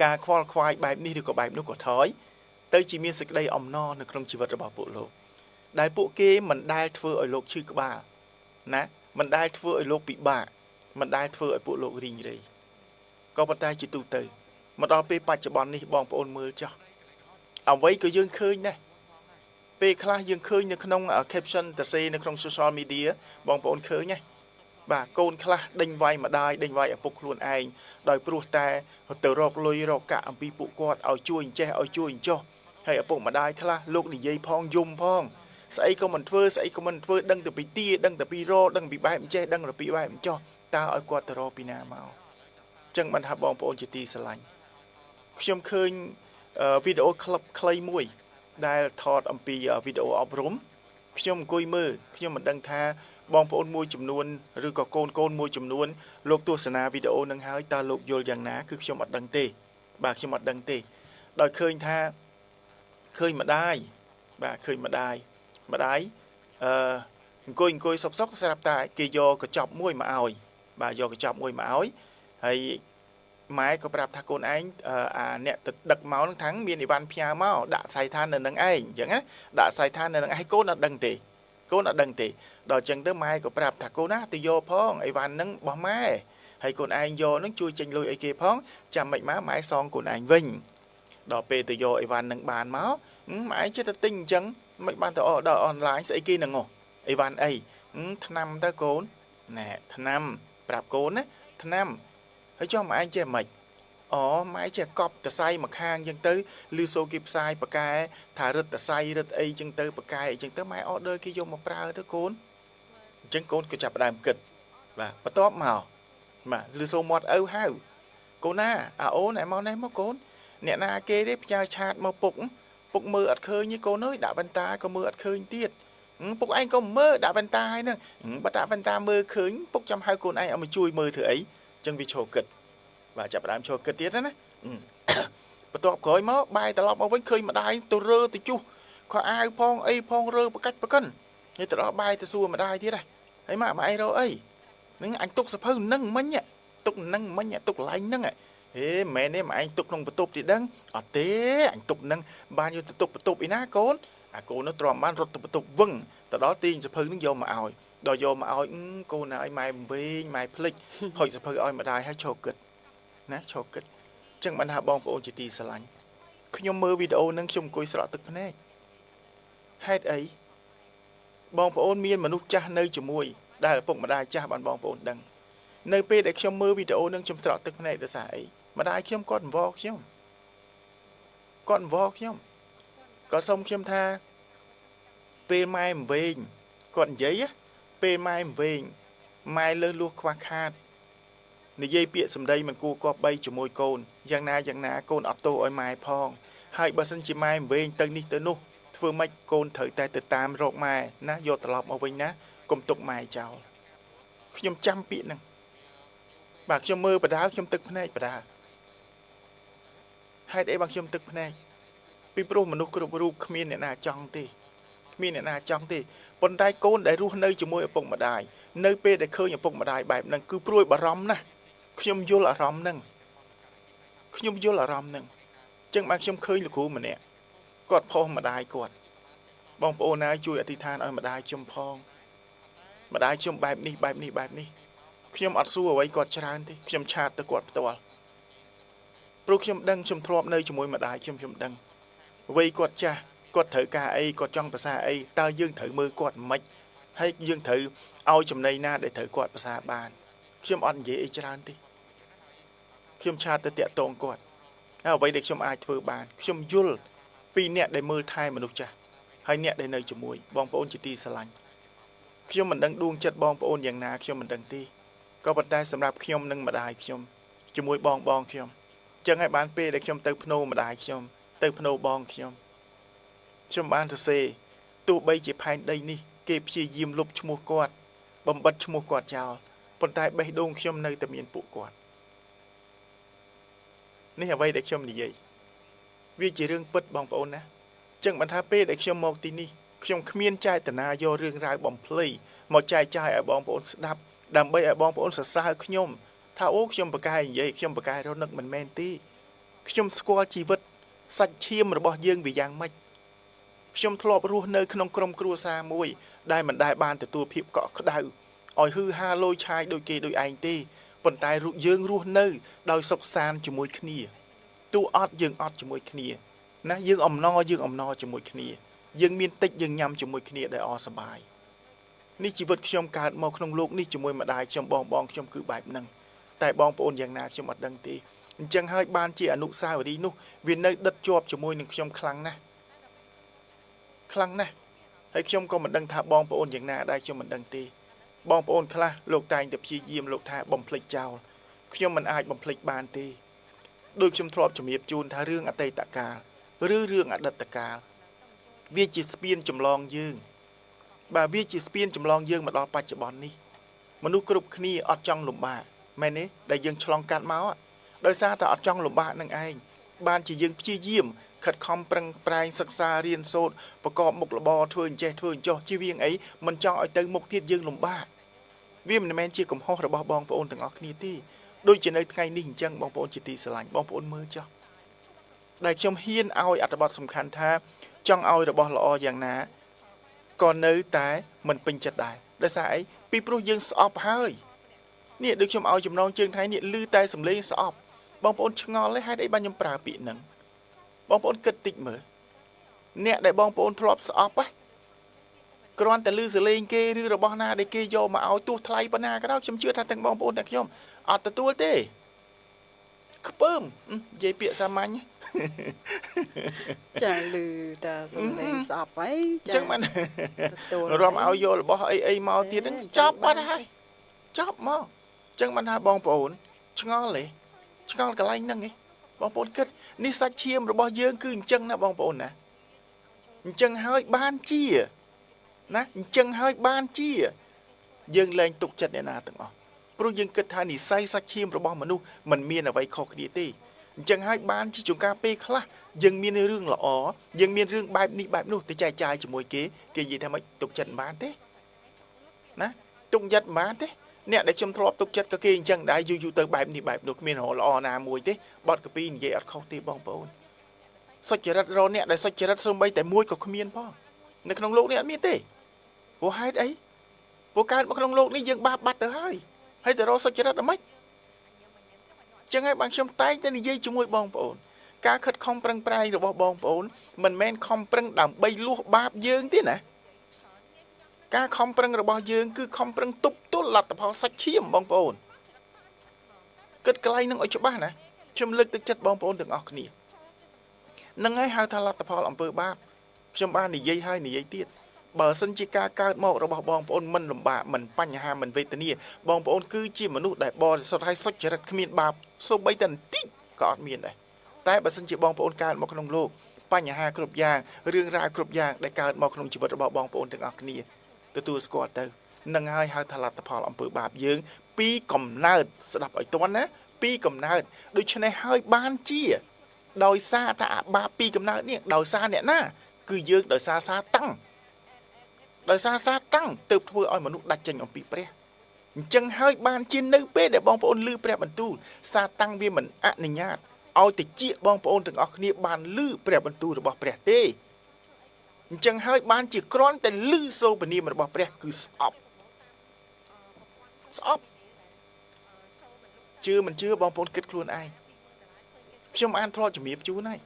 ការខ្វល់ខ្វាយបែបនេះឬក៏បែបនោះក៏ថយទៅជាមានសេចក្តីអំណរនៅក្នុងជីវិតរបស់ពួកលោកដែលពួកគេមិនដែលធ្វើឲ្យលោកឈឺក្បាលណាមិនដែលធ្វើឲ្យលោកពិបាកមិនដែលធ្វើឲ្យពួកលោករីងរៃក៏ប៉ុន្តែជាទូទៅមកដល់ពេលបច្ចុប្បន្ននេះបងប្អូនមើលចោះអ្វីក៏យើងឃើញដែរ ពេលខ្លះយើងឃើញនៅក្នុង caption តសេនៅក្នុង social media បងប្អូនឃើញទេបាទកូនខ្លះដេញវាយម្ដាយដេញវាយឪពុកខ្លួនឯងដោយព្រោះតែទៅរកលុយរកកាក់អំពីពួកគាត់ឲ្យជួយអញ្ចេះឲ្យជួយអញ្ចោះហើយឪពុកម្ដាយខ្លះលោកនិយាយផងយំផងស្អីក៏មិនធ្វើស្អីក៏មិនធ្វើដឹងតែពីទាដឹងតែពីរដឹងពីបែបអញ្ចេះដឹងតែពីបែបអញ្ចោះតើឲ្យគាត់ទៅរកពីណាមកចឹងបានថាបងប្អូនជាទីស្រឡាញ់ខ្ញុំឃើញវីដេអូក្លឹបខ្លីមួយដែលថតអំពីវីដេអូអប់រំខ្ញុំអង្គុយមើលខ្ញុំមិនដឹងថាបងប្អូនមួយចំនួនឬក៏កូនកូនមួយចំនួនលោកទស្សនាវីដេអូនឹងហើយតើលោកយល់យ៉ាងណាគឺខ្ញុំអត់ដឹងទេបាទខ្ញុំអត់ដឹងទេដោយឃើញថាឃើញម្ដាយបាទឃើញម្ដាយម្ដាយអឺអង្គុយសុកសុកស្រាប់តែគេយកកញ្ចប់មួយមកឲ្យបាទយកកញ្ចប់មួយមកឲ្យហើយម៉ែក៏ប្រាប់ថាកូនឯងអាអ្នកទៅដឹកមកនឹងថាំងមានអីវ៉ាន់ផ្ញើមកដាក់សៃឋាននៅនឹងឯងអញ្ចឹងណាដាក់សៃឋាននៅនឹងឯងកូនអត់ដឹងទេកូនអត់ដឹងទេដល់អញ្ចឹងទៅម៉ែក៏ប្រាប់ថាកូនណាទៅយកផងអីវ៉ាន់ហ្នឹងបោះម៉ែហើយកូនឯងយកហ្នឹងជួយចេញលុយអីគេផងចាំមិនមកម៉ែសងកូនឯងវិញដល់ពេលទៅយកអីវ៉ាន់ហ្នឹងបានមកម៉ែចេះតែទិញអញ្ចឹងមិនបានទៅ order online ស្អីគេហ្នឹងហ៎អីវ៉ាន់អីថ្នាំទៅកូនណែថ្នាំប្រាប់កូនណាថ្នាំហើយចុះម៉ែឯងចេះមិនអូម៉ែចេះកប់តសៃមកខាងអញ្ចឹងទៅឮសូគេផ្សាយប៉កែថារឹតតសៃរឹតអីអញ្ចឹងទៅប៉កែអីអញ្ចឹងទៅម៉ែ order គេយកមកប្រើទៅកូនអញ្ចឹងកូនក៏ចាប់ផ្ដើមគិតបាទបន្ទាប់មកបាទឮសូមាត់ឪហៅកូនណាអាអូនឯមកនេះមកកូនអ្នកណាគេទេផ្ញើឆាតមកពុកពុកមើលអត់ឃើញទេកូនអើយដាក់បន្តាក៏មើលអត់ឃើញទៀតពុកឯងក៏មើលដាក់បន្តាហើយហ្នឹងបើដាក់បន្តាមើលឃើញពុកចាំហៅកូនឯងឲ្យមកជួយមើលធ្វើអីអញ្ចឹងវាឈរគិតបាទចាប់ផ្ដើមឈរគិតទៀតណាបន្ទាប់ក្រោយមកបាយត្រឡប់មកវិញឃើញម្ដាយទៅរើទៅជុះខោអាវផងអីផងរើប្រកាច់ប្រកិនហើយទៅដល់បាយទៅសួរម្ដាយទៀតហើយម៉ាក់ម៉ែឯងរកអីនឹងអញទុកសភៅនឹងមិញទុកនឹងមិញទុកកន្លែងហ្នឹងហេមែនទេម៉ែឯងទុកក្នុងបន្ទប់ទីដឹងអត់ទេអញទុកនឹងបានយកទៅទុកបន្ទប់ឯណាកូនអាកូននោះទ្រាំបានរត់ទៅបន្ទប់វឹងទៅដល់ទាញសភៅនឹងយកមកឲ្យដល់យកមកឲ្យកូនណាឲ្យម៉ែវិញម៉ែភ្លេចហុចសភៅឲ្យម្ដាយឲ្យឈរគិតណាឈរគិតអញ្ចឹងបានថាបងប្អូនជាទីស្រឡាញ់ខ្ញុំមើលវីដេអូនឹងខ្ញុំអង្គុយស្រក់ទឹកភ្នែកហេតុអីបងប្អូនមានមនុស្សចាស់នៅជាមួយដែលឪពុកម្ដាយចាស់បានបងប្អូនដឹងនៅពេលដែលខ្ញុំមើលវីដេអូនឹងខ្ញុំស្រក់ទឹកភ្នែកដោយសារអីម្ដាយខ្ញុំគាត់អង្វរខ្ញុំគាត់អង្វរខ្ញុំក៏សុំខ្ញុំថាពេលម៉ែមិនវិញគាត់និយាយពេលម៉ែមិនវិញម៉ែលើសលួសខ្វះខាតនិយាយពាក្យសម្ដីមិនគួរគប្បីជាមួយកូនយ៉ាងណាយ៉ាងណាកូនអត់ទោសឲ្យម៉ែផងហើយបើសិនជាម៉ែមិនវិញទៅនេះទៅនោះធ្វើម៉េចកូនត្រូវតែទៅតាមរកម៉ែណាយកត្រឡប់មកវិញណាកុំទុកម៉ែចោលខ្ញុំចាំពាក្យហ្នឹងបាទខ្ញុំមើលបដាខ្ញុំទឹកភ្នែកបដាហេតុអីបាទខ្ញុំទឹកភ្នែកពីព្រោះមនុស្សគ្រប់រូបគ្មានអ្នកណាចង់ទេគ្មានអ្នកណាចង់ទេប៉ុន្តែកូនដែលរស់នៅជាមួយឪពុកម្ដាយនៅពេលដែលឃើញឪពុកម្ដាយបែបហ្នឹងគឺព្រួយបារម្ភណាស់ខ្ញុំយល់អារម្មណ៍ហ្នឹងខ្ញុំយល់អារម្មណ៍ហ្នឹងចឹងបាទខ្ញុំឃើញលោកគ្រូម្នាក់គាត់ផុសម្ដាយគាត់បងប្អូនណាជួយអធិដ្ឋានឲ្យម្ដាយខ្ញុំផងម្ដាយខ្ញុំបែបនេះបែបនេះបែបនេះខ្ញុំអត់សួរអ្វីគាត់ច្រើនទេខ្ញុំឆាតទៅគាត់ផ្ទាល់ព្រោះខ្ញុំដឹងខ្ញុំធ្លាប់នៅជាមួយម្ដាយខ្ញុំខ្ញុំដឹងវ័យគាត់ចាស់គាត់ត្រូវការអីគាត់ចង់ប្រសាអីតើយើងត្រូវមើលគាត់មិនហើយយើងត្រូវឲ្យចំណៃណាដែលត្រូវគាត់ប្រសាបានខ្ញុំអត់និយាយអីច្រើនទេខ្ញុំឆាតទៅតាក់ទងគាត់ហើយអ្វីដែលខ្ញុំអាចធ្វើបានខ្ញុំយល់ពីអ្នកដែលមើលថែមនុស្សចាស់ហើយអ្នកដែលនៅជាមួយបងប្អូនជាទីស្រឡាញ់ខ្ញុំមិនដឹងដួងចិត្តបងប្អូនយ៉ាងណាខ្ញុំមិនដឹងទេក៏ប៉ុន្តែសម្រាប់ខ្ញុំនិងម្ដាយខ្ញុំជាមួយបងបងខ្ញុំចឹងហើយបានពេលដែលខ្ញុំទៅភ្នោម្ដាយខ្ញុំទៅភ្នោបងខ្ញុំខ្ញុំបានសរសេរទោះបីជាផែនដីនេះគេព្យាយាមលុបឈ្មោះគាត់បំបិតឈ្មោះគាត់ចោលប៉ុន្តែបេះដូងខ្ញុំនៅតែមានពួកគាត់នេះអ្វីដែលខ្ញុំនិយាយវាជារឿងពិតបងប្អូនណាចឹងបានថាពេលដែលខ្ញុំមកទីនេះខ្ញុំគ្មានចេតនាយករឿងរ៉ាវបំភ្លៃមកចែកចាយឲ្យបងប្អូនស្ដាប់ដើម្បីឲ្យបងប្អូនសរសើរខ្ញុំថាអូខ្ញុំប្រកែនិយាយខ្ញុំប្រកែរនឹកមិនមែនទេខ្ញុំស្គាល់ជីវិតសាច់ឈាមរបស់យើងវាយ៉ាងម៉េចខ្ញុំធ្លាប់រស់នៅក្នុងក្រុមគ្រួសារមួយដែលមិនដែលបានទទួលភាពកក់ក្ដៅឲ្យហឺហាលយឆាយដូចគេដូចឯងទេប៉ុន្តែយើងរស់នៅដោយសុខសាន្តជាមួយគ្នាទោះអត់យើងអត់ជាមួយគ្នាណាយើងអំណរយើងអំណរជាមួយគ្នា យើងមានតិចយើងញ៉ាំជាមួយគ្នាដោយអសប្បាយនេះជីវិតខ្ញុំកើតមកក្នុងលោកនេះជាមួយម្ដាយខ្ញុំបងបងខ្ញុំគឺបែបហ្នឹងតែបងប្អូនយ៉ាងណាខ្ញុំអត់ដឹងទេអញ្ចឹងហើយបានជាអនុស្សាវរីយ៍នោះវានៅដិតជាប់ជាមួយនឹងខ្ញុំខ្លាំងណាស់ខ្លាំងណាស់ហើយខ្ញុំក៏មិនដឹងថាបងប្អូនយ៉ាងណាដែរខ្ញុំមិនដឹងទេបងប្អូនខ្លះលោកតែងតែព្យាយាមលោកថាបំភ្លេចចោលខ្ញុំមិនអាចបំភ្លេចបានទេដោយខ្ញុំធ្លាប់ជំរាបជូនថារឿងអតីតកាលឬរឿងអតីតកាលវាជាស្ពានចម្លងយើងបាទវាជាស្ពានចម្លងយើងមកដល់បច្ចុប្បន្ននេះមនុស្សគ្រប់គ្នាអត់ចង់លំបាកមែនទេដែលយើងឆ្លងកាត់មកដោយសារតែអត់ចង់លំបាកនឹងឯងបានជាយើងព្យាយាមខិតខំប្រឹងប្រែងសិក្សារៀនសូត្រប្រកបមុខរបរធ្វើអញ្ចេះធ្វើអញ្ចោះជៀសវាងអីមិនចង់ឲ្យទៅមុខទៀតយើងលំបាកវាមិនមែនជាកំហុសរបស់បងប្អូនទាំងអស់គ្នាទេដូចជានៅថ្ងៃនេះអញ្ចឹងបងប្អូនជាទីស្រឡាញ់បងប្អូនមើលចុះដែលខ្ញុំហ៊ានឲ្យអត្ថបទសំខាន់ថាចង់ឲ្យរបស់ល្អយ៉ាងណាក៏នៅតែមិនពេញចិត្តដែរដោយសារអីពីព្រោះយើងស្អប់ហើយនេះដូចខ្ញុំឲ្យចំណងជើងថ្ងៃនេះឮតែសំឡេងស្អប់បងប្អូនឆ្ងល់ទេហេតុអីបានខ្ញុំប្រើពាក្យហ្នឹងបងប្អូនគិតតិចមើលអ្នកដែលបងប្អូនធ្លាប់ស្អប់ហ៎គ្រាន់តែឮសំឡេងគេឬរបស់ណាដែលគេយកមកឲ្យទោះថ្លៃប៉ុណ្ណាក៏ដោយខ្ញុំជឿថាទាំងបងប្អូនទាំងខ្ញុំអត់ទទួលទេខ្ពើមនិយាយពាក្យសាមញ្ញ ចាឮតាសំឡេងស្អប់ហើយ ចាអញ្ចឹងបានរំឲ្យយករបស់អីអីមកទៀតហ្នឹងចប់បាត់ហើយចប់មកអញ្ចឹងបានថាបងប្អូនឆ្ងល់ទេឆ្ងល់កន្លែងហ្នឹងឯងបងប្អូនគិតនេះសាច់ឈាមរបស់យើងគឺអញ្ចឹងណាបងប្អូនណាអញ្ចឹងហើយបានជាណាអញ្ចឹងហើយបានជាយើងលែងទុកចិត្តអ្នកណាទាំងអស់ព្រោះយើងគិតថានិស័យសាច់ឈាមរបស់មនុស្សមិនមានអ្វីខុសគ្នាទេអញ្ចឹងហើយបានជាជួនកាលពេលខ្លះយើងមានរឿងល្អយើងមានរឿងបែបនេះបែបនោះទៅចែកចាយជាមួយគេគេនិយាយថាម៉េចទុកចិត្តមិនបានទេណាទុកចិត្តមិនបានទេអ្នកដែលខ្ញុំធ្លាប់ទុកចិត្តក៏គេអញ្ចឹងដែរយូរយូរទៅបែបនេះបែបនោះគ្មានរល្អណាមួយទេបទកពីនិយាយអត់ខុសទេបងប្អូនសុចរិតរអ្នកដែលសុចរិតសូម្បីតែមួយក៏គ្មានផងនៅក្នុងលោកនេះអត់មានទេព្រោះហេតុអីព្រោះកើតមកក្នុងលោកនេះយើងបាបបាត់ទៅហើយហើយទៅរកសុចរិតអ្ហ្មិចចឹងហើយបានខ្ញុំតែងតែនិយាយជាមួយបងប្អូនការខិតខំប្រឹងប្រែងរបស់បងប្អូនមិនមែនខំប្រឹងដើម្បីលួសបាបយើងទេណាការខំប្រឹងរបស់យើងគឺខំប្រឹងទប់ទល់លទ្ធផលសាច់ឈាមបងប្អូនគិតកន្លែងនឹងឲ្យច្បាស់ណាខ្ញុំលើកទឹកចិត្តបងប្អូនទាំងអស់គ្នានឹងហើយហៅថាលទ្ធផលអំពើបាបខ្ញុំបាននិយាយហើយនិយាយទៀតបើសិនជាការកើតមករបស់បងប្អូនមិនលំបាកមិនបញ្ហាមិនវេទនាបងប្អូនគឺជាមនុស្សដែលបរិសុទ្ធហើយសុចរិតគ្មានបាបសូម្បីតែបន្តិចក៏អត់មានដែរតែបើសិនជាបងប្អូនកើតមកក្នុងលោកបញ្ហាគ្រប់យ៉ាងរឿងរ៉ាវគ្រប់យ៉ាងដែលកើតមកក្នុងជីវិតរបស់បងប្អូនទាំងអស់គ្នាទទួលស្គាល់ទៅនឹងហើយហៅថាលទ្ធផលអំពើបាបយើងពីកំណើតស្ដាប់ឲ្យទាន់ណាពីកំណើតដូច្នេះហើយបានជាដោយសារថាអាបាបពីកំណើតនេះដោយសារអ្នកណាគឺយើងដោយសារសាតាំងដោយសារសាតាំងទើបធ្វើឲ្យមនុស្សដាច់ចេញអំពីព្រះអញ្ចឹងហើយបានជានៅពេលដែលបងប្អូនឮព្រះបន្ទូលសាតាំងវាមិនអនុញ្ញាតឲ្យតិចបងប្អូនទាំងអស់គ្នាបានឮព្រះបន្ទូលរបស់ព្រះទេអញ្ចឹងហើយបានជាគ្រាន់តែឮសូរព្រះនាមរបស់ព្រះគឺស្អប់ស្អប់ជឿមិនជឿបងប្អូនគិតខ្លួនឯងខ្ញុំអានធ្លាប់ជំរាបជូនហើយ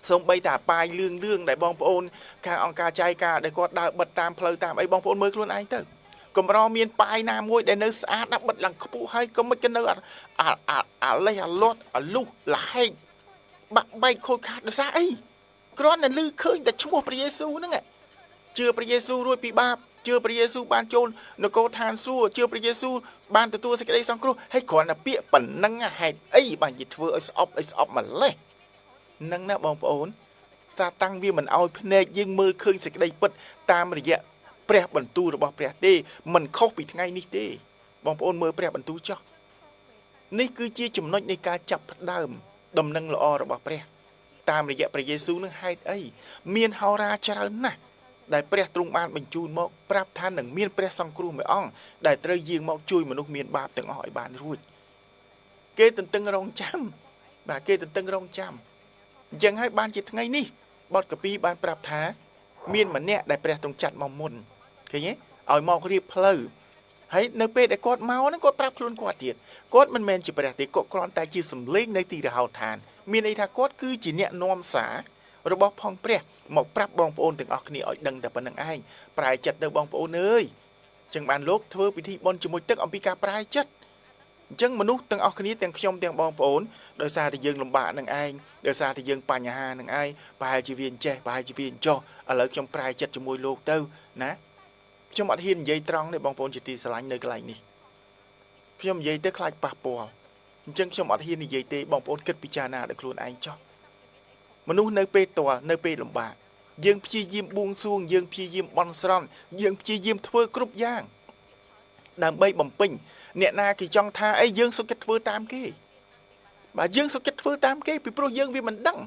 សូម្បីតែប៉ាយលឿងលឿងដែលបងប្អូនខាងអង្គការចែកការដែលគាត់ដើរបិទតាមផ្លូវតាមអីបងប្អូនមើលខ្លួនឯងទៅកម្រមានប៉ាយណាមួយដែលនៅស្អាតណាស់បិទឡើងខ្ពស់ហើយកុំមិនក៏នៅអាអាលេះអាលាត់អាលុះលហែកបាក់បែកខូចខាតដោយសារអីគ្រាន់តែឮឃើញតែឈ្មោះព្រះយេស៊ូវហ្នឹងជឿព្រះយេស៊ូវរួចពីបាបជឿព្រះយេស៊ូវបានចូលនគរឋានសួគ៌ជឿព្រះយេស៊ូវបានទទួលសេចក្តីសង្គ្រោះហើយគ្រាន់តែពាក្យប៉ុណ្ណឹងហេតុអីបានជាធ្វើឲ្យស្អប់ឲ្យស្អប់ម្លេះនឹងណាបងប្អូនសាតាំងវាមិនឲ្យភ្នែកយើងមើលឃើញសេចក្តីពិតតាមរយៈព្រះបន្ទូលរបស់ព្រះទេមិនខុសពីថ្ងៃនេះទេបងប្អូនមើលព្រះបន្ទូលចុះនេះគឺជាចំណុចនៃការចាប់ផ្ដើមដំណឹងល្អរបស់ព្រះតាមរយៈព្រះយេស៊ូវនឹងហេតុអីមានហោរាច្រើនណាស់ដែលព្រះទ្រង់បានបញ្ជូនមកប្រាប់ថានឹងមានព្រះសង្គ្រោះមួយអង្គដែលត្រូវយាងមកជួយមនុស្សមានបាបទាំងអស់ឲ្យបានរួចគេទន្ទឹងរង់ចាំបាទគេទន្ទឹងរង់ចាំអញ្ចឹងហើយបានជាថ្ងៃនេះបទកាពីបានប្រាប់ថាមានម្នាក់ដែលព្រះទ្រង់ចាត់មកមុនឃើញទេឲ្យមករៀបផ្លូវហើយនៅពេលដែលគាត់មកហ្នឹងគាត់ប្រាប់ខ្លួនគាត់ទៀតគាត់មិនមែនជាព្រះទេគាត់គ្រាន់តែជាសម្លេងនៅទីរហោឋានមានន័យថាគាត់គឺជាអ្នកនាំសារ របស់ផងព្រះមកប្រាប់បងប្អូនទាំងអស់គ្នាឲ្យដឹងតែប៉ុណ្្នឹងឯងប្រែចិត្តទៅបងប្អូនអើយចឹងបានលោកធ្វើពិធីបុណ្យជាមួយទឹកអំពីការប្រែចិត្តអញ្ចឹងមនុស្សទាំងអស់គ្នាទាំងខ្ញុំទាំងបងប្អូនដោយសារតែយើងលំបាកនឹងឯងដោយសារតែយើងបញ្ហានឹងឯងប្រហែលជាវាអញ្ចេះប្រហែលជាវាអញ្ចោះឥឡូវខ្ញុំប្រែចិត្តជាមួយលោកទៅណាខ្ញុំអត់ហ៊ាននិយាយត្រង់ទេបងប្អូនជាទីស្រឡាញ់នៅកន្លែងនេះខ្ញុំនិយាយទៅខ្លាចប៉ះពាល់អញ្ចឹងខ្ញុំអត់ហ៊ាននិយាយទេបងប្អូនគិតពិចារណាដោយខ្លួនឯងចោះមនុស្សនៅពេលទាល់នៅពេលលំបាកយើងព្យាយាមបួងសួងយើងព្យាយាមបន់ស្រន់យើងព្យាយាមធ្វើគ្រប់យ៉ាងដើម្បីបំពេញអ្នកណាគេចង់ថាអីយើងសុខចិត្តធ្វើតាមគេបាទយើងសុខចិត្តធ្វើតាមគេពីព្រោះយើងវាមិនដឹង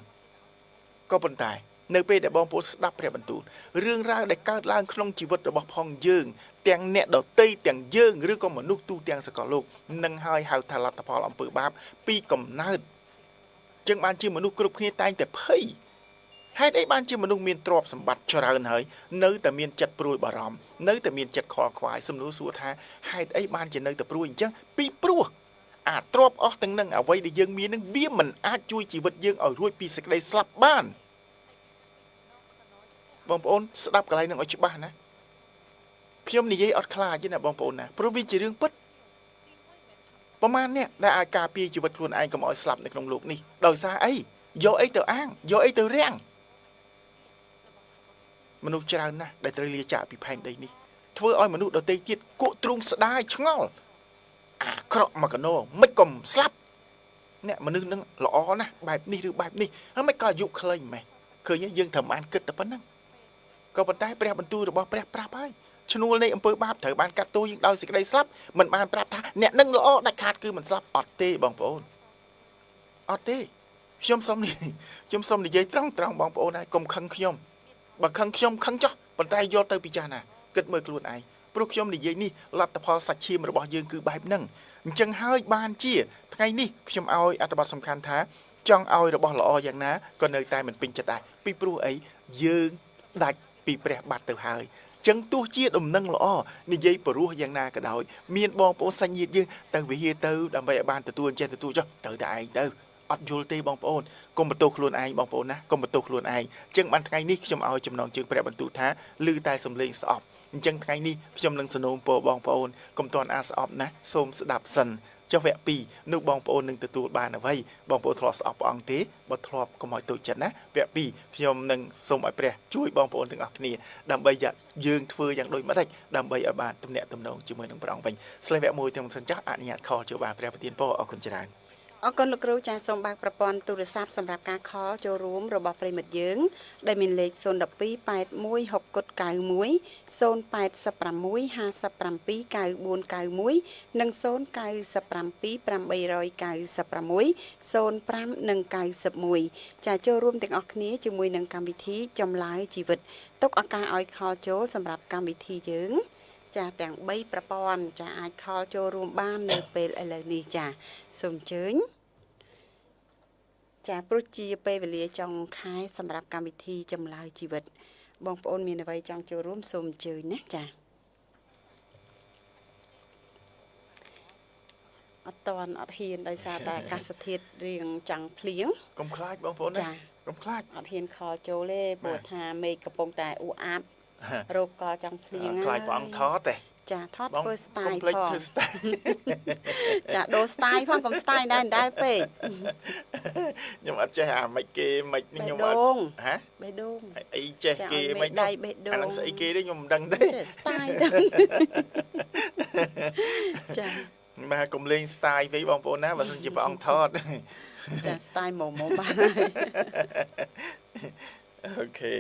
ក៏ប៉ុន្តែនៅពេលដែលបងប្អូនស្ដាប់ព្រះបន្ទូលរឿងរ៉ាវដែលកើតឡើងក្នុងជីវិតរបស់ផងយើងទាំងអ្នកដទៃទាំងយើងឬក៏មនុស្សទូទាំងសកលលោកនឹងហើយហៅថាលទ្ធផលអំពើបាបពីកំណើតចឹងបានជាមនុស្សគ្រប់គ្នាតែងតែភ័យហេតុអីបានជាមនុស្សមានទ្រព្យសម្បត្តិច្រើនហើយនៅតែមានចិត្តព្រួយបារម្ភនៅតែមានចិត្តខកខ្វាយសំណួរសួរថាហេតុអីបានជានៅតែព្រួយអញ្ចឹងពីព្រោះអាទ្រព្យអស់ទាំងនឹងអ្វីដែលយើងមាននឹងវាមិនអាចជួយជីវិតយើងឲ្យរួចពីសេចក្តីស្លាប់បានបងប្អូនស្ដាប់កន្លែងនឹងឲ្យច្បាស់ណាខ្ញុំនិយាយអត់ខ្លាចទេណាបងប្អូនណាព្រោះវាជារឿងពិតប្រហែលអ្នកដែលអាចការពារជីវិតខ្លួនឯងកុំឲ្យស្លាប់នៅក្នុងលោកនេះដោយសារអីយកអីទៅអាងយកអីទៅរាំងមនុស្សច្រើនណាស់ដែលត្រូវលាចាកពីផែនដីនេះធ្វើឲ្យមនុស្សដទៃទៀតគក់ទ្រូងស្ដាយឆ្ងល់អាក្រក់មកកណោមិនកុំស្លាប់អ្នកមនុស្សនឹងល្អណាស់បែបនេះឬបែបនេះហើយមិនក៏អាយុខ្លីម៉េះឃើញយើងត្រូវបានគិតតែប៉ុណ្្នឹងក៏ប៉ុន្តែព្រះបន្ទូលរបស់ព្រះប្រាប់ហើយឈ្នួលនៃអំពើបាបត្រូវបានកាត់ទោសយើងដោយសេចក្តីស្លាប់មិនបានប្រាប់ថាអ្នកនឹងល្អដាច់ខាតគឺមិនស្លាប់អត់ទេបងប្អូនអត់ទេខ្ញុំសុំនិយាយត្រង់ត្រង់បងប្អូនហើយកុំខឹងខ្ញុំបើខឹងខ្ញុំខឹងចោះប៉ុន្តែយកទៅពិចារណាគិតមើលខ្លួនឯងព្រោះខ្ញុំនិយាយនេះលទ្ធផលសាច់ឈាមរបស់យើងគឺបែបហ្នឹងអញ្ចឹងហើយបានជាថ្ងៃនេះខ្ញុំឲ្យអត្ថបទសំខាន់ថាចង់ឲ្យរបស់ល្អយ៉ាងណាក៏នៅតែមិនពេញចិត្តដែរពីព្រោះអីយើងដាច់ពីព្រះបាត់ទៅហើយចឹងទោះជាដំណឹងល្អនិយាយព្រោះយ៉ាងណាក៏ដោយមានបងប្អូនសាច់ញាតិយើងទៅវិហារទៅដើម្បីឲ្យបានទទួលចេះទទួលចុះទៅតែឯងទៅអត់យល់ទេបងប្អូនកុំបន្ទោសខ្លួនឯងបងប្អូនណាកុំបន្ទោសខ្លួនឯងចឹងបានថ្ងៃនេះខ្ញុំឲ្យចំណងជើងព្រះបន្ទូលថាឮតែសំឡេងស្អប់អញ្ចឹងថ្ងៃនេះខ្ញុំនឹងសនំពរបងប្អូនកុំទាន់អាស្អប់ណាសូមស្ដាប់សិនចុះវគ្គ2នោះបងប្អូននឹងទទួលបានអ្វីបងប្អូនធ្លាប់ស្អប់ព្រះអង្គទេបើធ្លាប់កុំឲ្យតូចចិត្តណាវគ្គ2ខ្ញុំនឹងសូមឲ្យព្រះជួយបងប្អូនទាំងអស់គ្នាដើម្បីយើងធ្វើយ៉ាងដូចម្តេចដើម្បីឲ្យបានទំនាក់ទំនងជាមួយនឹងព្រះអង្គវិញស្លេះវគ្គ1ទាំងសិនចាស់អនុញ្ញាតខលចូលបានព្រះប្រទានពរអរគុណច្រើន អរគុណលោកគ្រូចាសសូមបើកប្រព័ន្ធទូរស័ព្ទសម្រាប់ការខលចូលរួមរបស់ប្រិមិត្តយើងដែលមានលេខ012 81 6 91 086 57 9491និង097 896 05និង91ចាចូលរួមទាំងអស់គ្នាជាមួយនឹងកម្មវិធីចម្លើយជីវិតទុកឱកាសឲ្យខលចូលសម្រាប់កម្មវិធីយើងចាទាំង3ប្រព័ន្ធចាអាចខលចូលរួមបាននៅពេលឥឡូវនេះចាសូមអញ្ជើញចាព្រោះជាពេលវេលាចុងខែសម្រាប់កម្មវិធីចម្លើយជីវិតបងប្អូនមានអ្វីចង់ចូលរួមសូមអញ្ជើញណាចាអត់តន់អត់ហ៊ានដោយសារតែអាកាសធាតុរៀងចង់ភ្លៀង កុំខ្លាចបងប្អូនណាកុំខ្លាច អត់ហ៊ានខលចូលទេព្រោះថាមេឃកំពុងតែអ៊ូអាប់រោគកចង់ភ្លៀង ខ្លាចព្រះអង្គថតទេ ចាថតធ្វើ style ផងចាដូរ style ផងកុំ style ដែរដែរពេក ខ្ញុំអត់ចេះអាមិនគេមិនខ្ញុំអត់ហ៎ បេះដូង អីចេះគេមិនអាហ្នឹងស្អីគេទេខ្ញុំមិនដឹងទេ style ទៅចា បាទកុំលេង style វិញបងប្អូនណាបើមិនជាព្រះអង្គថត ចា style មុំមុំបានហើយ អូខេ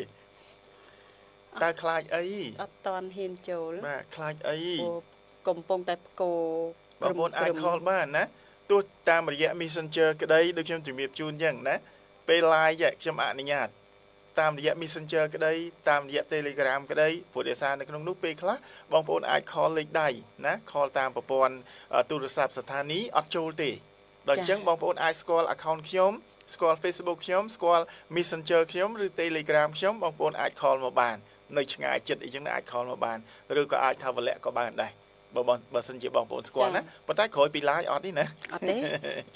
តើខ្លាចអី អត់តន់ហ៊ានចូល បាទខ្លាចអី កំពុងតែផ្គោ បងប្អូនអាចខលបានណាទោះតាមរយៈ Messenger ក្តីដូចខ្ញុំជំរាបជូនអញ្ចឹងណាពេល live ខ្ញុំអនុញ្ញាតតាមរយៈ Messenger ក្តីតាមរយៈ Telegram ក្តីព្រោះដោយសារនៅក្នុងនោះពេលខ្លះបងប្អូនអាចខលលេខដៃណាខលតាមប្រព័ន្ធទូរស័ព្ទស្ថានីយ៍អត់ចូលទេដល់អញ្ចឹងបងប្អូនអាចស្គាល់ account ខ្ញុំស្គាល់ Facebook ខ្ញុំស្គាល់ Messenger ខ្ញុំឬ Telegram ខ្ញុំបងប្អូនអាចខលមកបាននៅឆ្ងាយចិត្តអីចឹងអាចខលមកបានឬក៏អាចថាវលៈក៏បានដែរ បើបងបើសិនជាបងប្អូនស្គាល់ណាប៉ុន្តែក្រោយពី live អត់ទេណា អត់ទេ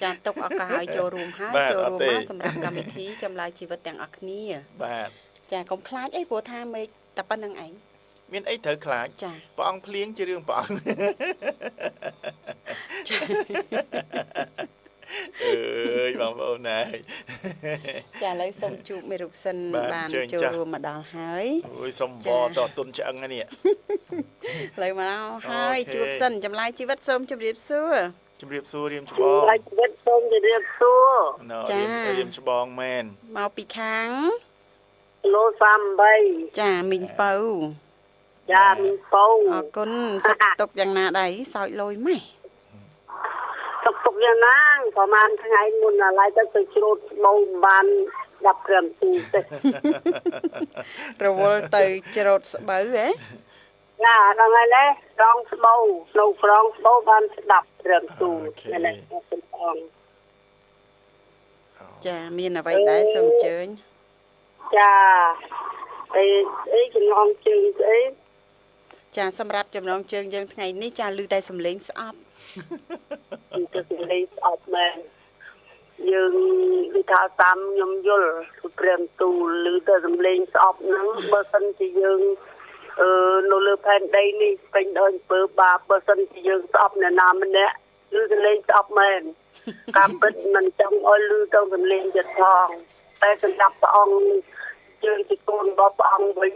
ចាទុកឱកាសឲ្យចូលរួមហើយ បាទ ចូលរួម អត់ទេ មកសម្រាប់កម្មវិធីចម្លើយជីវិតទាំងអស់គ្នា បាទ ចាកុំខ្លាចអីព្រោះថាមេឃតែប៉ុណ្្នឹងឯង មានអីត្រូវខ្លាច ចា ព្រះអង្គភ្លៀងជារឿងព្រះអង្គ ចា អើយបងប្អូនណាយ ចាឥឡូវសូមជួបមេរុកសិន បាទ បាន អញ្ជើញ ចូល ចាស់ រួមមកដល់ហើយ អូយសុំវ ចា តទុនឆ្អឹងហ្នឹងនេះ ឥឡូវមកដល់ហើយ អូខេ ជួបសិនចម្លើយជីវិតសូមជម្រាបសួរ ជំរាបសួររៀមច្បង ហើយជីវិតសូមជម្រាបសួរ ណ៎ ចា រៀមរៀមច្បងមែន មកពីខាង ឡូ38 ចាមីងពៅ ចាមីងពៅ អរគុណសុខទុក្ខយ៉ាងណាដែរសោចលយម៉េះ សុកទុកយ៉ាងណាប្រហែលថ្ងៃមុនឡើយទៅទៅច្រូតស្បូវបាន10ក្រាមទូទេ រវល់ទៅច្រូតស្បូវហ៎ ចាដល់ហើយនេះក្រងស្បូវនៅក្រងស្បូវបាន10ក្រាមទូនេះអរគុណព្រះអង្គ ចាមានអ្វីដែរសូមអញ្ជើញ ចាអីអីចំណងជើងស្អី ចាសម្រាប់ចំណងជើងយើងថ្ងៃនេះចាឮតែសំឡេងស្អប់ គឺសំឡេងស្អប់មែនយើងនិយាយថាតាមខ្ញុំយល់គឺព្រះទូលឬទៅសំឡេងស្អប់ហ្នឹងបើសិនជាយើងអឺនៅលើផែនដីនេះពេញដោយអំពើបាបបើសិនជាយើងស្អប់អ្នកណាម្នាក់ឬសំឡេងស្អប់មែនការពិតមិនចង់ឲ្យឮទៅសំឡេងទៀតផងតែសម្រាប់ព្រះអង្គយើងជាកូនរបស់ព្រះអង្គវិញ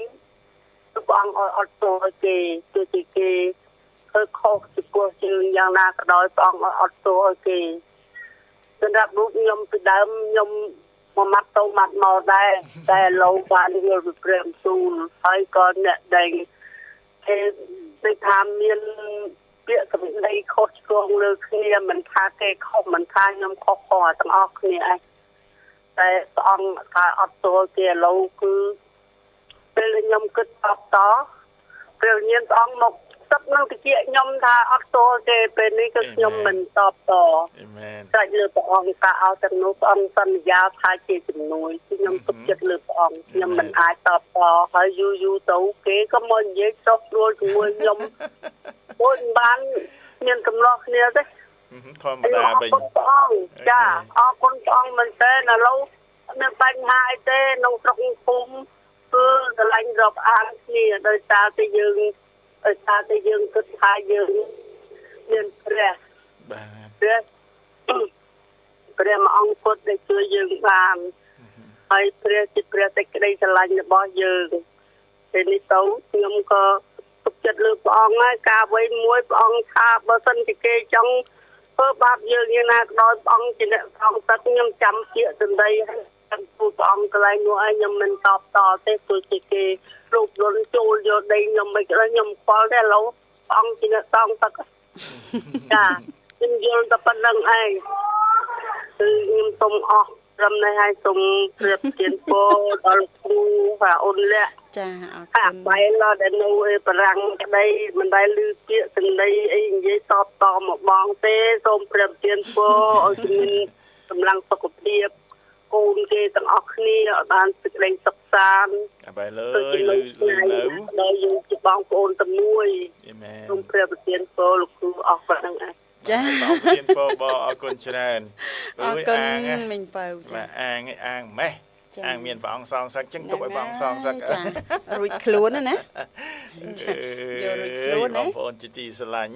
គឺព្រះអង្គឲ្យអត់ទោសឲ្យគេទោះជាគេធ្វើខុសចំពោះយើងយ៉ាងណាក៏ដោយព្រះអង្គឲ្យអត់ទោសឲ្យគេសម្រាប់រូបខ្ញុំពីដើមខ្ញុំមួយម៉ាត់ទៅម៉ាត់មកដែរតែឥឡូវបានយល់ពីព្រះទូលហើយក៏អ្នកដែលគេដូចថាមានពាក្យសម្ដីខុសឆ្គងលើគ្នាមិនថាគេខុសមិនថាខ្ញុំខុសផងទាំងអស់គ្នាឯងតែព្រះអង្គថាអត់ទោសគេឥឡូវគឺពេលខ្ញុំគិតតបតព្រះវិញ្ញាណព្រះអង្គមកទឹកនឹងតិចខ្ញុំថាអត់ទោសគេពេលនេះគឺខ្ញុំមិនតបត អេមែន ស្រេចលើព្រះអង្គការឲ្យទាំងនោះព្រះអង្គសន្យាថាជាជំនួយគឺខ្ញុំទុកចិត្តលើព្រះអង្គខ្ញុំមិនអាចតបតហើយយូរយូរទៅគេក៏មកនិយាយចុះស្រួលជាមួយខ្ញុំដូចមិនបានមានកំឡោះគ្នាទេ ធម្មតាវិញ អរគុណព្រះអង្គចាអរគុណព្រះអង្គមែនតើឥឡូវអត់មានបញ្ហាអីទេក្នុងស្រុកភូមិគឺស្រឡាញ់រាប់អានគ្នាដោយសារតែយើងដោយសារតែយើងគិតថាយើងមានព្រះ បាទ ព្រះព្រះមួយអង្គពុទ្ធដែលជួយយើងបានហើយព្រះជាព្រះសេចក្តីស្រឡាញ់របស់យើងពេលនេះទៅខ្ញុំក៏ទុកចិត្តលើព្រះអង្គហើយការអ្វីមួយព្រះអង្គថាបើសិនជាគេចង់ធ្វើបាបយើងយ៉ាងណាក៏ដោយព្រះអង្គជាអ្នកសងសឹកខ្ញុំចាំពាក្យសម្ដីហើយចាំទូលព្រះអង្គកន្លែងនោះឯងខ្ញុំមិនតបតទេទោះជាគេរូបលន់ចូលយកដីខ្ញុំមិនក៏ដោយខ្ញុំខ្វល់ទេឥឡូវព្រះអង្គជាអ្នកសងសឹកចាខ្ញុំយល់តែប៉ុណ្្នឹងឯងគឺខ្ញុំសូមអស់ត្រឹមនេះហើយសូមព្រាបទានពរដល់គ្រូvàអូនលក្ខ ចាអរ អា គុណ បែលដែលនៅឯបារាំងក្តីមិនដែលឮពាក្យសម្ដីអីនិយាយតបតមកបងទេសូមព្រះទានពរឲ្យមានកម្លាំងសុខភាពកូនគេទាំងអស់គ្នាឲ្យបានសេចក្តីសុខសាន្ត អាបែលើ ដូចជា យលឺ លោក លឺនៅ ដល់យើងជាបងប្អូនតែមួយ អេមែន សូមព្រះប្រទានពរលោកគ្រូអស់ប៉ុណ្្នឹងឯង ចា បងប្រធានពរបអរគុណច្រើន អរគុណ អាងណា មីងពៅចា បាទអាងឯងអាងម៉េះ ចា អាងមានព្រះអង្គសងសឹកចឹងទុកឲ្យព្រះអង្គសងសឹក ចារួចខ្លួនណាណា យករួចខ្លួនណា បងប្អូនជាទីស្រឡាញ់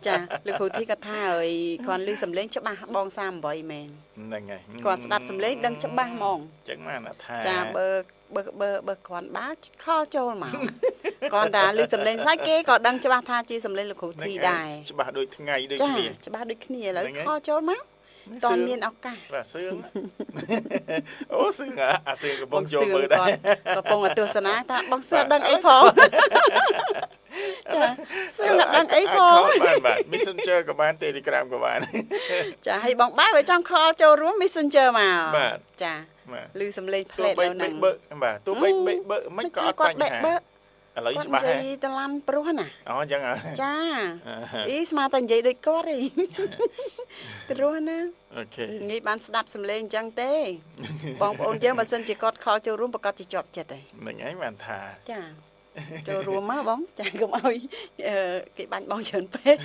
ចាលោកគ្រូធីក៏ថាអើយគ្រាន់ឮសំឡេងច្បាស់បង38មែន ហ្នឹងហើយ គាត់ស្ដាប់សំឡេងដឹងច្បាស់ហ្មង ចឹងបានថា ចាបើបើបើបើគ្រាន់បើខលចូលមកគ្រាន់តែឮសំឡេងសាច់គេក៏ដឹងច្បាស់ថាជាសំឡេងលោកគ្រូធីដែរ ច្បាស់ដូចថ្ងៃដូច ចា គ្នា ច្បាស់ដូចគ្នាឥឡូវ ហ្នឹងហើយ ខលចូលមកតន់មានឱកាស បាទសឿង អូសឿងអាសឿងកំពុងចូលមើលដែរ កំពុងតែទស្សនាថាបងសឿងដឹងអីផងចាសឿងអត់ដឹងអីផង បានបាទ Messenger ក៏បាន Telegram ក៏បាន ចាហើយបងបែបឲ្យចង់ខលចូលរួម Messenger មក បាទ ចា បាទ ឮសំឡេងផ្ ទោះបី លែតនៅហ្នឹង បិបើបាទទោះបីបិបើមិនក៏អត់បញ្ហា គាត់បិ ឥឡូវ គាត់ ច្បាស់ហើយ និយាយតឡាំព្រោះណា អូអញ្ចឹងហ៎ ចាអីស្មាតែនិយាយដូចគាត់ឯង ព្រោះណា អូខេ ងាយបានស្ដាប់សំឡេងអញ្ចឹងទេ បងប្អូនយើងបើសិនជាគាត់ខលចូលរួមប្រកាសជាជាប់ចិត្តហើយ ហ្នឹងឯងបានថា ចា ចូលរួមមកបងចាកុំឲ្យគេបាញ់បងច្រើនពេក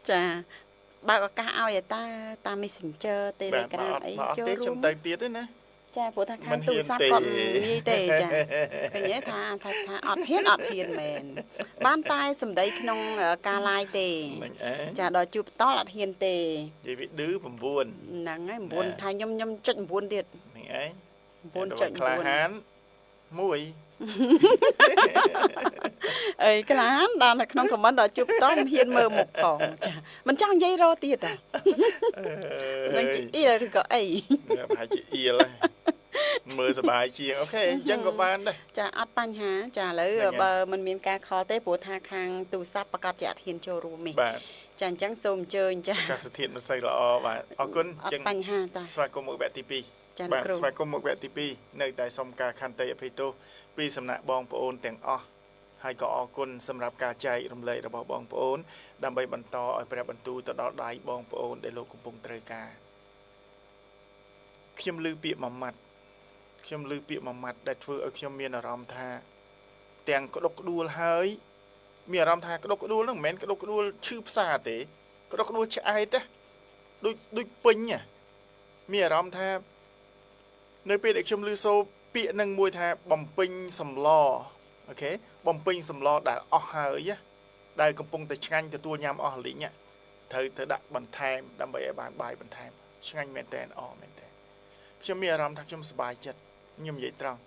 ចាបើកឱកាសឲ្យតាតាម Messenger Telegram អីចូល រួមខ្ញុំទៅទៀតទេណា ចាព្រោះថាខាងទូរស័ព្ទគាត់និយាយទេចាឃើញទេថាថាអត់ហ៊ានអត់ហ៊ានមែនបានតែសម្ដីក្នុងការ live ទេចាដល់ជួបផ្ទាល់អត់ហ៊ានទេ និយាយវាឌឺ9ហ្នឹងហើយ9ថាខ្ញុំខ្ញុំចុច9ទៀត ហ្នឹងឯង 9.9 ក្លាហាន1 អីក្លាហានដល់នៅក្នុង comment ដល់ជួបផ្ទាល់មិនហ៊ានមើលមុខផងចាមិនចង់និយាយរទៀតហ៎នឹងជាអៀលឬក៏អី ប្រហែលជាអៀលមើលសบายជាងអូខេអញ្ចឹងក៏បានដែរ ចាអត់បញ្ហាចាឥឡូវបើមិនមានការខលទេព្រោះថាខាងទូរស័ព្ទប្រកាសជាអត់ហ៊ានចូលរួមទេចាអញ្ចឹងសូមអញ្ជើញចា កាសធាតុមិនសូវល្អបាទអរគុណ អញ្ចឹងបញ្ហាតា ស្វាគមន៍មកវគ្គទី2បាទស្វាគមន៍មកវគ្គទី2នៅតែសូមការខន្តីអភ័យទោសពីសំណាក់បងប្អូនទាំងអស់ហើយក៏អរគុណសម្រាប់ការចែករំលែករបស់បងប្អូនដើម្បីបន្តឲ្យព្រះបន្ទូលទៅដល់ដៃបងប្អូនដែលលោកកំពុងត្រូវការខ្ញុំឮពាក្យមួយម៉ាត់ខ្ញុំឮពាក្យមួយម៉ាត់ដែលធ្វើឲ្យខ្ញុំមានអារម្មណ៍ថាទាំងក្តុកក្តួលហើយមានអារម្មណ៍ថាក្តុកក្តួលហ្នឹងមិនមែនក្តុកក្តួលឈឺផ្សាទេក្តុកក្តួលឆ្អែតដូចដូចពេញមានអារម្មណ៍ថានៅពេលដែលខ្ញុំឮសូរពាក្យនឹងមួយថាបំពេញសម្លអូខេបំពេញសម្លដែលអស់ហើយដែលកំពុងតែឆ្ងាញ់ទទួលញ៉ាំអស់លីងត្រូវត្រូវដាក់បន្ថែមដើម្បីឲ្យបានបាយបន្ថែមឆ្ងាញ់មែនតើអមែនតើខ្ញុំមានអារម្មណ៍ថាខ្ញុំសប្បាយចិត្តខ្ញុំនិយាយត្រង់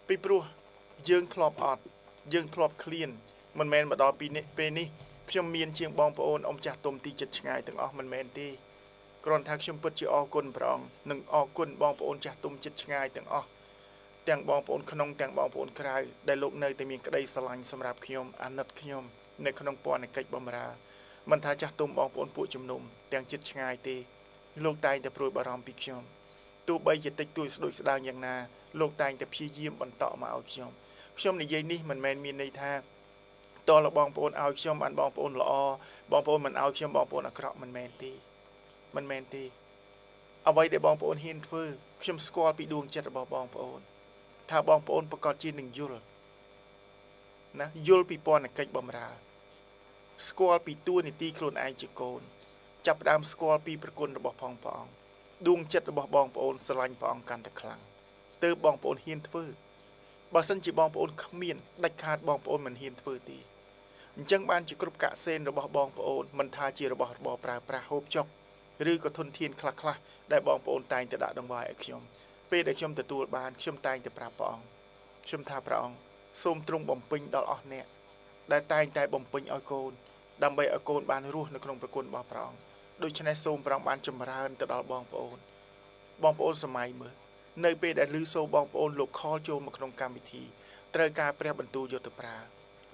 ពីព្រោះយើងធ្លាប់អត់យើងធ្លាប់ឃ្លានមិនមែនមកដល់ពីនេះពេលនេះខ្ញុំមានជាងបងប្អូនអ៊ំចាស់ទុំទីចិត្តឆ្ងាយទាំងអស់មិនមែនទេគ្រាន់ថាខ្ញុំពិតជាអរគុណព្រះអង្គនិងអរគុណបងប្អូនចាស់ទុំចិត្តឆ្ងាយទាំងអស់ទាំងបងប្អូនក្នុងទាំងបងប្អូនក្រៅដែលលោកនៅតែមានក្តីស្រឡាញ់សម្រាប់ខ្ញុំអាណិតខ្ញុំនៅក្នុងពន្ធកិច្ចបម្រើមិនថាចាស់ទុំបងប្អូនពួកជំនុំទាំងចិត្តឆ្ងាយទេលោកតែងតែព្រួយបារម្ភពីខ្ញុំទោះបីជាតិចតួចស្ដួចស្ដើងយ៉ាងណាលោកតែងតែព្យាយាមបន្តមកឲ្យខ្ញុំខ្ញុំនិយាយនេះមិនមែនមានន័យថាតលបងប្អូនឲ្យខ្ញុំបានបងប្អូនល្អបងប្អូនមិនឲ្យខ្ញុំបងប្អូនអាក្រក់មិនមែនទេមិនមែនទេអ្វីដែលបងប្អូនហ៊ានធ្វើខ្ញុំស្គាល់ពីដួងចិត្តរបស់បងប្អូនថាបងប្អូនប្រកាសជានឹងយល់ណាយល់ពីពន្ធកិច្ចបម្រើស្គាល់ពីតួនាទីខ្លួនឯងជាកូនចាប់ផ្ដើមស្គាល់ពីប្រគុណរបស់ផងព្រះអង្គដួងចិត្តរបស់បងប្អូនស្រឡាញ់ព្រះអង្គកាន់តែខ្លាំងទើបបងប្អូនហ៊ានធ្វើបើសិនជាបងប្អូនគ្មានដាច់ខាតបងប្អូនមិនហ៊ានធ្វើទេអញ្ចឹងបានជាគ្រប់កសិនរបស់បងប្អូនមិនថាជារបស់របរប្រើប្រាស់ហូបចុកឬក៏ធនធានខ្លះៗដែលបងប្អូនតែងតែដាក់ដង្វាយឲ្យខ្ញុំពេលដែលខ្ញុំទទួលបានខ្ញុំតែងតែប្រាប់ព្រះអង្គខ្ញុំថាព្រះអង្គសូមទ្រង់បំពេញដល់អស់អ្នកដែលតែងតែបំពេញឲ្យកូនដើម្បីឲ្យកូនបានរស់នៅក្នុងប្រគុណរបស់ព្រះអង្គដូច្នេះសូមព្រះអង្គបានចម្រើនទៅដល់បងប្អូនបងប្អូនសម័យមើលនៅពេលដែលឮសូរបងប្អូនលោកខលចូលមកក្នុងកម្មវិធីត្រូវការព្រះបន្ទូលយកទៅប្រើ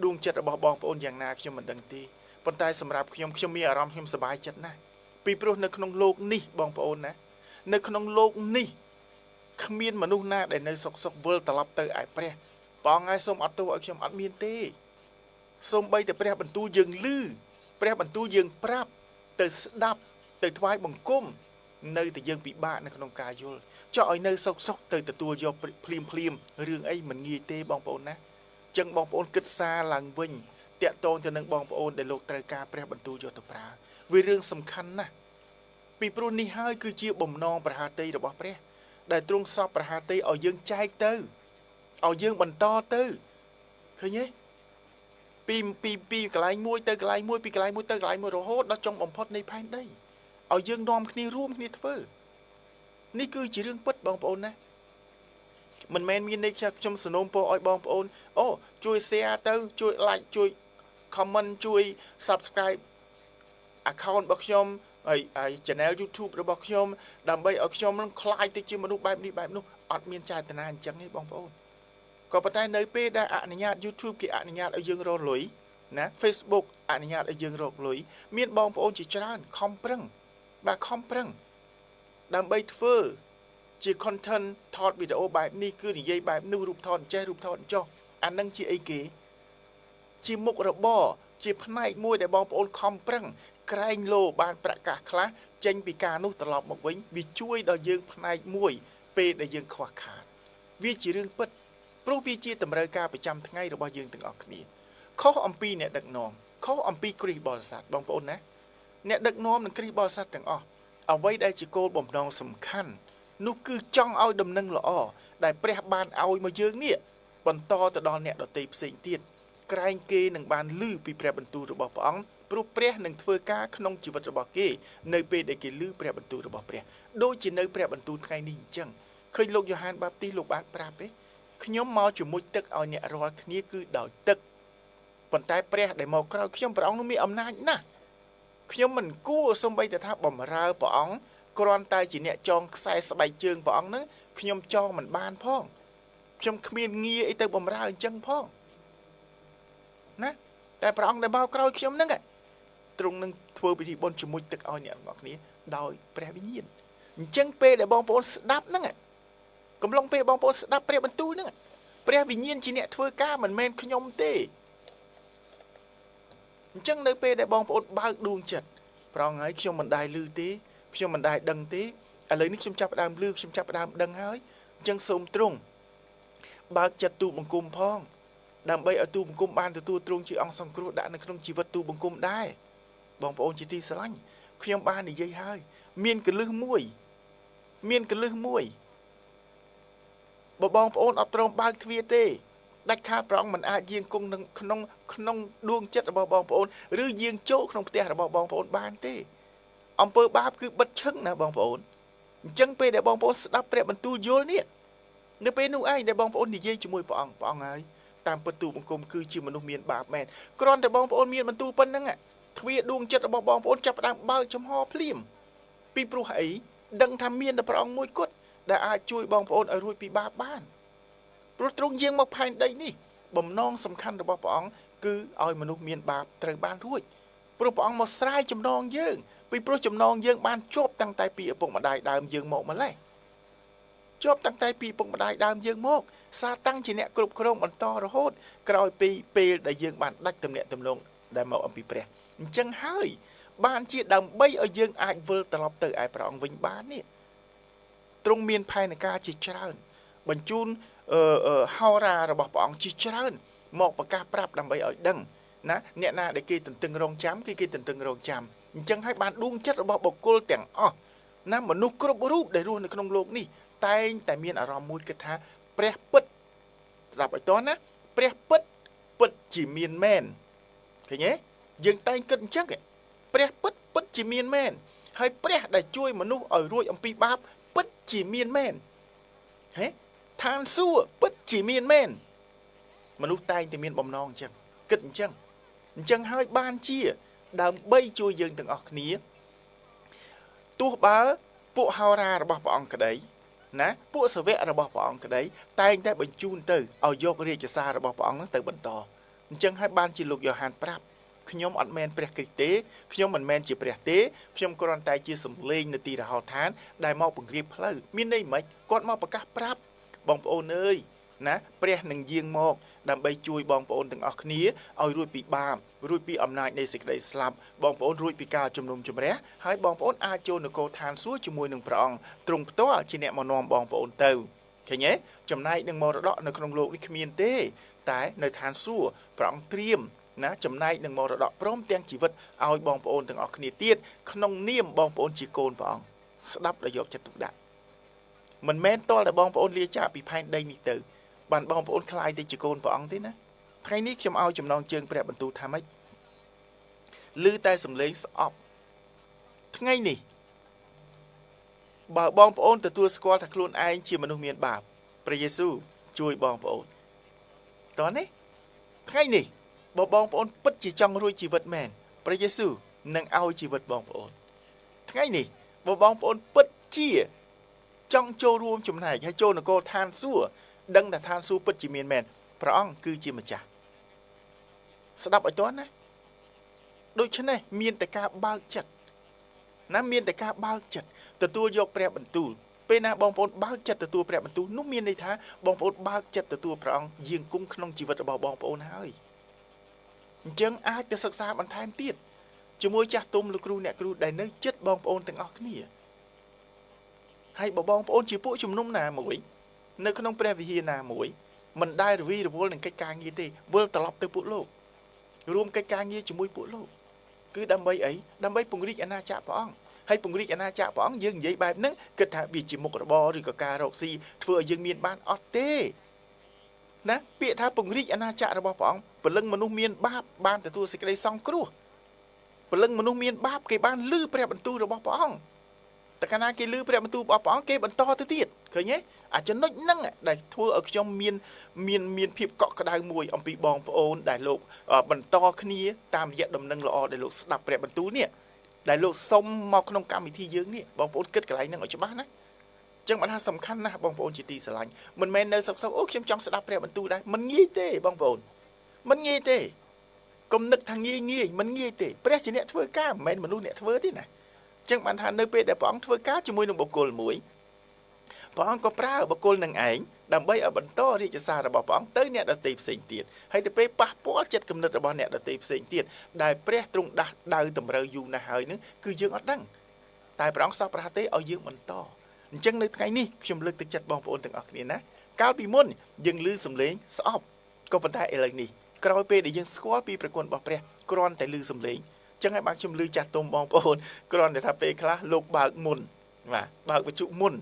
ដួងចិត្តរបស់បងប្អូនយ៉ាងណាខ្ញុំមិនដឹងទេប៉ុន្តែសម្រាប់ខ្ញុំខ្ញុំមានអារម្មណ៍ខ្ញុំសប្បាយចិត្តណាស់ពីព្រោះនៅក្នុងលោកនេះបងប្អូនណានៅក្នុងលោកនេះគ្មានមនុស្សណាដែលនៅសុខសុខវិលត្រឡប់ទៅឯព្រះព្រះអង្គហើយសូមអត់ទោសឲ្យខ្ញុំអត់មានទេសូមបីតែព្រះបន្ទូលយើងឮព្រះបន្ទូលយើងប្រាប់ទៅស្ដាប់ទៅថ្វាយបង្គំនៅតែយើងពិបាកនៅក្នុងការយល់ចောက်ឲ្យនៅសុខសុខទៅទទួលយកភ្លាមភ្លាមរឿងអីមិនងាយទេបងប្អូនណាចឹងបងប្អូនគិតសារឡើងវិញតាក់ទងទៅនឹងបងប្អូនដែលលោកត្រូវការព្រះបន្ទូលយកទៅប្រើវារឿងសំខាន់ណាស់ពីព្រោះនេះហើយគឺជាបំណងប្រហាតីរបស់ព្រះដែលទ្រង់សពប្រហាតីឲ្យយើងចែកទៅឲ្យយើងបន្តទៅឃើញទេពីពីពីកន្លែងមួយទៅកន្លែងមួយពីកន្លែងមួយទៅកន្លែងមួយរហូតដល់ចុងបំផុតនៃផែនដីឲ្យយើងនាំគ្នារួមគ្នាធ្វើនេះគឺជារឿងពិតបងប្អូនណាមិនមែនមានន័យខ្ញុំសំណូមពរឲ្យបងប្អូនអូជួយ share ទៅជួយ like ជួយ comment ជួយ subscribe account របស់ខ្ញុំហើយ channel YouTube របស់ខ្ញុំដើម្បីឲ្យខ្ញុំនឹងក្លាយទៅជាមនុស្សបែបនេះបែបនោះអត់មានចេតនាអញ្ចឹងទេបងប្អូនក៏ប៉ុន្តែនៅពេលដែលអនុញ្ញាត YouTube គេអនុញ្ញាតឲ្យយើងរកលុយណា Facebook អនុញ្ញាតឲ្យយើងរកលុយមានបងប្អូនជាច្រើនខំប្រឹងបាទខំប្រឹងដើម្បីធ្វើជា content ថតវីដេអូបែបនេះគឺនិយាយបែបនោះរូបថតចេះរូបថតចុះអានឹងជាអីគេជាមុខរបរជាផ្នែកមួយដែលបងប្អូនខំប្រឹងក្រែងលោបានប្រកាសខ្លះចេញពីការនោះត្រឡប់មកវិញវាជួយដល់យើងផ្នែកមួយពេលដែលយើងខ្វះខាតវាជារឿងពិត ព្រោះវាជាតម្រូវការប្រចាំថ្ងៃរបស់យើងទាំងអស់គ្នាខុសអំពីអ្នកដឹកនាំខុសអំពីគ្រិស្តបរិស័ទបងប្អូនណាអ្នកដឹកនាំនិងគ្រិស្តបរិស័ទទាំងអស់អ្វីដែលជាគោលបំណងសំខាន់នោះគឺចង់ឲ្យដំណឹងល្អដែលព្រះបានឲ្យមកយើងនេះបន្តទៅដល់អ្នកដទៃផ្សេងទៀតក្រែងគេនឹងបានឮពីព្រះបន្ទូលរបស់ព្រះអង្គព្រោះព្រះនឹងធ្វើការក្នុងជីវិតរបស់គេនៅពេលដែលគេឮព្រះបន្ទូលរបស់ព្រះដូចជានៅព្រះបន្ទូលថ្ងៃនេះអញ្ចឹងឃើញលោកយ៉ូហានបាបទីសលោកបានប្រាប់ទេខ្ញុំមកជាមួយទឹកឲ្យអ្នករាល់គ្នាគឺដោយទឹកប៉ុន្តែព្រះដែលមកក្រោយខ្ញុំព្រះអង្គនោះមានអំណាចណាស់ខ្ញុំមិនគួរសូម្បីតែថាបំរើព្រះអង្គគ្រាន់តែជាអ្នកចងខ្សែស្បែកជើងព្រះអង្គហ្នឹងខ្ញុំចងមិនបានផងខ្ញុំគ្មានងារអីទៅបំរើអញ្ចឹងផងណាតែព្រះអង្គដែលមកក្រោយខ្ញុំហ្នឹងទ្រង់នឹងធ្វើពិធីបុណ្យជាមួយទឹកឲ្យអ្នកទាំងអស់គ្នាដោយព្រះវិញ្ញាណអញ្ចឹងពេលដែលបងប្អូនស្ដាប់ហ្នឹងកំឡុងពេលបងប្អូនស្ដាប់ព្រះបន្ទូលហ្នឹងព្រះវិញ្ញាណជាអ្នកធ្វើការមិនមែនខ្ញុំទេអញ្ចឹងនៅពេលដែលបងប្អូនបើកដួងចិត្តប្រងហើយខ្ញុំមិនដែលឮទេខ្ញុំមិនដែលដឹងទេឥឡូវនេះខ្ញុំចាប់ផ្ដើមឮខ្ញុំចាប់ផ្ដើមដឹងហើយអញ្ចឹងសូមទ្រង់បើកចិត្តទូបង្គំផងដើម្បីឲ្យទូបង្គំបានទទួលទ្រង់ជាអង្គសង្គ្រោះដាក់នៅក្នុងជីវិតទូបង្គំដែរបងប្អូនជាទីស្រឡាញ់ខ្ញុំបាននិយាយហើយមានកលឹះមួយមានកលឹះមួយបើបងប្អូនអត់ព្រមបើកទ្វារទេដាច់ខាតព្រះអង្គមិនអាចយាងគង់នឹងក្នុងដួងចិត្តរបស់បងប្អូនឬយាងចូលក្នុងផ្ទះរបស់បងប្អូនបានទេអំពើបាបគឺបិទឈឹងណាបងប្អូនអញ្ចឹងពេលដែលបងប្អូនស្ដាប់ព្រះបន្ទូលយល់នេះនៅពេលនោះឯងដែលបងប្អូននិយាយជាមួយព្រះអង្គព្រះអង្គហើយតាមពិតទូបង្គំគឺជាមនុស្សមានបាបមែនគ្រាន់តែបងប្អូនមានបន្ទូលប៉ុណ្ណឹងទ្វារដួងចិត្តរបស់បងប្អូនចាប់ផ្ដើមបើកចំហភ្លាមពីព្រោះអីដឹងថាមានតែព្រះអង្គមួយគត់ដែលអាចជួយបងប្អូនឲ្យរួចពីបាបបានព្រោះទ្រង់យាងមកផែនដីនេះបំណងសំខាន់របស់ព្រះអង្គគឺឲ្យមនុស្សមានបាបត្រូវបានរួចព្រោះព្រះអង្គមកស្រាយចំណងយើងពីព្រោះចំណងយើងបានជាប់តាំងតែពីឪពុកម្ដាយដើមយើងមកម្ល៉េះជាប់តាំងតែពីឪពុកម្ដាយដើមយើងមកសាតាំងជាអ្នកគ្រប់គ្រងបន្តរហូតក្រោយពីពេលដែលយើងបានដាច់ទំនាក់ទំនងដែលមកអំពីព្រះអញ្ចឹងហើយបានជាដើម្បីឲ្យយើងអាចវិលត្រឡប់ទៅឯព្រះអង្គវិញបាននេះទ្រង់មានផែនការជាច្រើនបញ្ជូនហោរារបស់ព្រះអង្គជាច្រើនមកប្រកាសប្រាប់ដើម្បីឲ្យដឹងណាអ្នកណាដែលគេទន្ទឹងរង់ចាំគឺគេទន្ទឹងរង់ចាំអញ្ចឹងហើយបានដួងចិត្តរបស់បុគ្គលទាំងអស់ណាមនុស្សគ្រប់រូបដែលរស់នៅក្នុងលោកនេះតែងតែមានអារម្មណ៍មួយគិតថាព្រះពិតស្ដាប់ឲ្យតន់ណាព្រះពិតពិតជាមានមែនឃើញទេយើងតែងគិតអញ្ចឹងព្រះពិតពិតជាមានមែនហើយព្រះដែលជួយមនុស្សឲ្យរួចអំពីបាបពិតជាមានមែនហេឋានសួគ៌ពិតជាមានមែនមនុស្សតែងតែមានបំណងអញ្ចឹងគិតអញ្ចឹងអញ្ចឹងហើយបានជាដើម្បីជួយយើងទាំងអស់គ្នាទោះបើពួកហោរារបស់ព្រះអង្គក្តីណាពួកសាវករបស់ព្រះអង្គក្តីតែងតែបញ្ជូនទៅឲ្យយករាជសាររបស់ព្រះអង្គនឹងទៅបន្តអញ្ចឹងហើយបានជាលោកយ៉ូហានប្រាប់ខ្ញុំអត់មែនព្រះគ្រីស្ទទេខ្ញុំមិនមែនជាព្រះទេខ្ញុំគ្រាន់តែជាសម្លេងនៅទីរហោឋានដែលមកពង្រាបផ្លូវមានន័យម៉េចគាត់មកប្រកាសប្រាប់បងប្អូនអើយណាព្រះនឹងយាងមកដើម្បីជួយបងប្អូនទាំងអស់គ្នាឲ្យរួចពីបាបរួចពីអំណាចនៃសេចក្តីស្លាប់បងប្អូនរួចពីការជំនុំជម្រះហើយបងប្អូនអាចចូលនគរឋានសួគ៌ជាមួយនឹងព្រះអង្គទ្រង់ផ្ទាល់ជាអ្នកមកនាំបងប្អូនទៅឃើញទេចំណែកនឹងមរតកនៅក្នុងលោកនេះគ្មានទេតែនៅឋានសួគ៌ព្រះអង្គត្រៀមណាចំណែកនឹងមរតកព្រមទាំងជីវិតឲ្យបងប្អូនទាំងអស់គ្នាទៀតក្នុងនាមបងប្អូនជាកូនព្រះអង្គស្ដាប់ដោយយកចិត្តទុកដាក់មិនមែនតលតែបងប្អូនលាចាកពីផែនដីនេះទៅបានបងប្អូនក្លាយទៅជាកូនព្រះអង្គទេណាថ្ងៃនេះខ្ញុំឲ្យចំណងជើងព្រះបន្ទូលថាម៉េចឮតែសំឡេងស្អប់ថ្ងៃនេះបើបងប្អូនទទួលស្គាល់ថាខ្លួនឯងជាមនុស្សមានបាបព្រះយេស៊ូវជួយបងប្អូនតោះនេះថ្ងៃនេះបើបងប្អូនពិតជាចង់រួចជីវិតមែនព្រះយេស៊ូវនឹងឲ្យជីវិតបងប្អូនថ្ងៃនេះបើបងប្អូនពិតជាចង់ចូលរួមចំណែកហើយចូលនគរឋានសួគ៌ដឹងថាឋានសួគ៌ពិតជាមានមែនព្រះអង្គគឺជាម្ចាស់ស្ដាប់ឲ្យទាន់ណាដូច្នេះមានតែការបើកចិត្តណាមានតែការបើកចិត្តទទួលយកព្រះបន្ទូលពេលណាបងប្អូនបើកចិត្តទទួលព្រះបន្ទូលនោះមានន័យថាបងប្អូនបើកចិត្តទទួលព្រះអង្គយាងគង់ក្នុងជីវិតរបស់បងប្អូនហើយអញ្ចឹងអាចទៅសិក្សាបន្ថែមទៀតជាមួយចាស់ទុំលោកគ្រូអ្នកគ្រូដែលនៅចិត្តបងប្អូនទាំងអស់គ្នាហើយបើបងប្អូនជាពួកជំនុំណាមួយនៅក្នុងព្រះវិហារណាមួយ មិនដែលរវីរវល់នឹងកិច្ចការងារទេវិលត្រឡប់ទៅពួកលោករួមកិច្ចការងារជាមួយពួកលោកគឺដើម្បីអីដើម្បីពង្រីកអាណាចក្រព្រះអង្គហើយពង្រីកអាណាចក្រព្រះអង្គយើងនិយាយបែបហ្នឹងគិតថាវាជាមុខរបរឬក៏ការរកស៊ីធ្វើឲ្យយើងមានបានអត់ទេណាពាក្យថាពង្រីកអាណាចក្ររបស់ព្រះអង្គព្រលឹងមនុស្សមានបាបបានទទួលសេចក្តីសង្គ្រោះព្រលឹងមនុស្សមានបាបគេបានលឺព្រះបន្ទូលរបស់ព្រះអង្គតែកាលណាគេលឺព្រះបន្ទូលរបស់ព្រះអង្គគេបន្តទៅទៀតឃើញទេអាចំណុចហ្នឹងដែលធ្វើឲ្យខ្ញុំមានភាពកក់ក្ដៅមួយអំពីបងប្អូនដែលលោកបន្តគ្នាតាមរយៈដំណឹងល្អដែលលោកស្ដាប់ព្រះបន្ទូលនេះដែលលោកសុំមកក្នុងកម្មវិធីយើងនេះបងប្អូនគិតកន្លែងហ្នឹងឲ្យច្បាស់ណាចឹងបានថាសំខាន់ណាស់បងប្អូនជាទីស្រឡាញ់មិនមែននៅសុកសុកអូខ្ញុំចង់ស្ដាប់ព្រះបន្ទូលដែរមិនងាយទេបងប្អូនមិនងាយទេកុំនឹកថាងាយងាយមិនងាយទេព្រះជាអ្នកធ្វើការមិនមែនមនុស្សអ្នកធ្វើទេណាចឹងបានថានៅពេលដែលព្រះអង្គធ្វើការជាមួយនឹងបុគ្គលមួយព្រះអង្គក៏ប្រើបុគ្គលនឹងឯងដើម្បីឲ្យបន្តរាជសាររបស់ព្រះអង្គទៅអ្នកដទៃផ្សេងទៀតហើយទៅពេលប៉ះពាល់ចិត្តគំនិតរបស់អ្នកដទៃផ្សេងទៀតដែលព្រះទ្រង់ដាស់ដៅតម្រូវយូរណាស់ហើយនឹងគឺយើងអត់ដឹងតែព្រះអង្គសពប្រហទេឲ្យយើងបន្តអញ្ចឹងនៅថ្ងៃនេះខ្ញុំលើកទឹកចិត្តបងប្អូនទាំងអស់គ្នាណាកាលពីមុនយើងឮសំឡេងស្អប់ក៏ប៉ុន្តែឥឡូវនេះក្រោយពេលដែលយើងស្គាល់ពីព្រះគុណរបស់ព្រះគ្រាន់តែឮសំឡេងចឹងហើយបានខ្ញុំឮចាស់ទុំបងប្អូនគ្រាន់តែថាពេលខ្លះលោកបើកមុនបាទបើកវិទ្យុមុន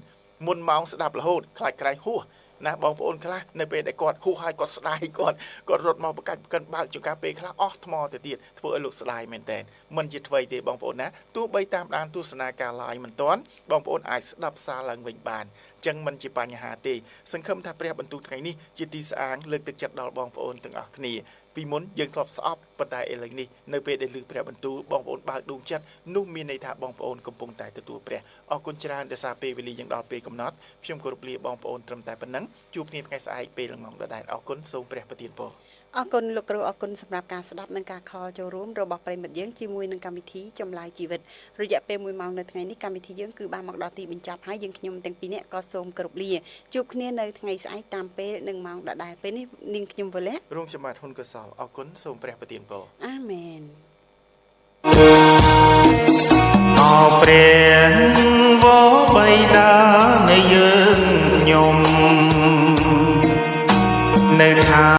ម៉ោងស្ដាប់រហូតខ្លាចក្រែងហួសណាបងប្អូនខ្លះនៅពេលដែលគាត់ហួសហើយគាត់ស្ដាយគាត់រត់មកបកាច់បកិនបើកចង្ការពេលខ្លះអស់ថ្មទៅទៀតធ្វើឲ្យលោកស្ដាយមែនតើមិនជាថ្មីទេបងប្អូនណាទោះបីតាមដានទស្សនាការ live មិនទាន់បងប្អូនអាចស្ដាប់សារឡើងវិញបានចឹងមិនជាបញ្ហាទេសង្ឃឹមថាព្រះបន្ទូលថ្ងៃនេះជាទីស្អាងលើកទឹកចិត្តដល់បងប្អូនទាំងអស់គ្នាពីមុនយើងធ្លាប់ស្អប់ប៉ុន្តែឥឡូវនេះនៅពេលដែលឮព្រះបន្ទូលបងប្អូនបើកដួងចិត្តនោះមានន័យថាបងប្អូនកំពុងតែទទួលព្រះអរគុណច្រើនដោយសារពេលវេលាយើងដល់ពេលកំណត់ខ្ញុំគោរពលាបងប្អូនត្រឹមតែប៉ុណ្ណឹងជួបគ្នាថ្ងៃស្អែកពេលល្ងងដដែលអរគុណសូមព្រះប្រទានពរ អរគុណលោកគ្រូអរគុណសម្រាប់ការស្ដាប់និងការខលចូលរួមរបស់ប្រិយមិត្តយើងជាមួយនឹងកម្មវិធីចម្លើយជីវិតរយៈពេល1ម៉ោងនៅថ្ងៃនេះកម្មវិធីយើងគឺបានមកដល់ទីបញ្ចប់ហើយយើងខ្ញុំទាំងពីរនាក់ក៏សូមគោរពលាជួបគ្នានៅថ្ងៃស្អែកតាមពេលនិងម៉ោងដដែលពេលនេះនាងខ្ញុំវលៈ រួមខ្ញុំបាទហ៊ុនកុសលអរគុណសូមព្រះប្រទានពរ អាមែន អោព្រះវរបិតានៃយើងខ្ញុំនៅថា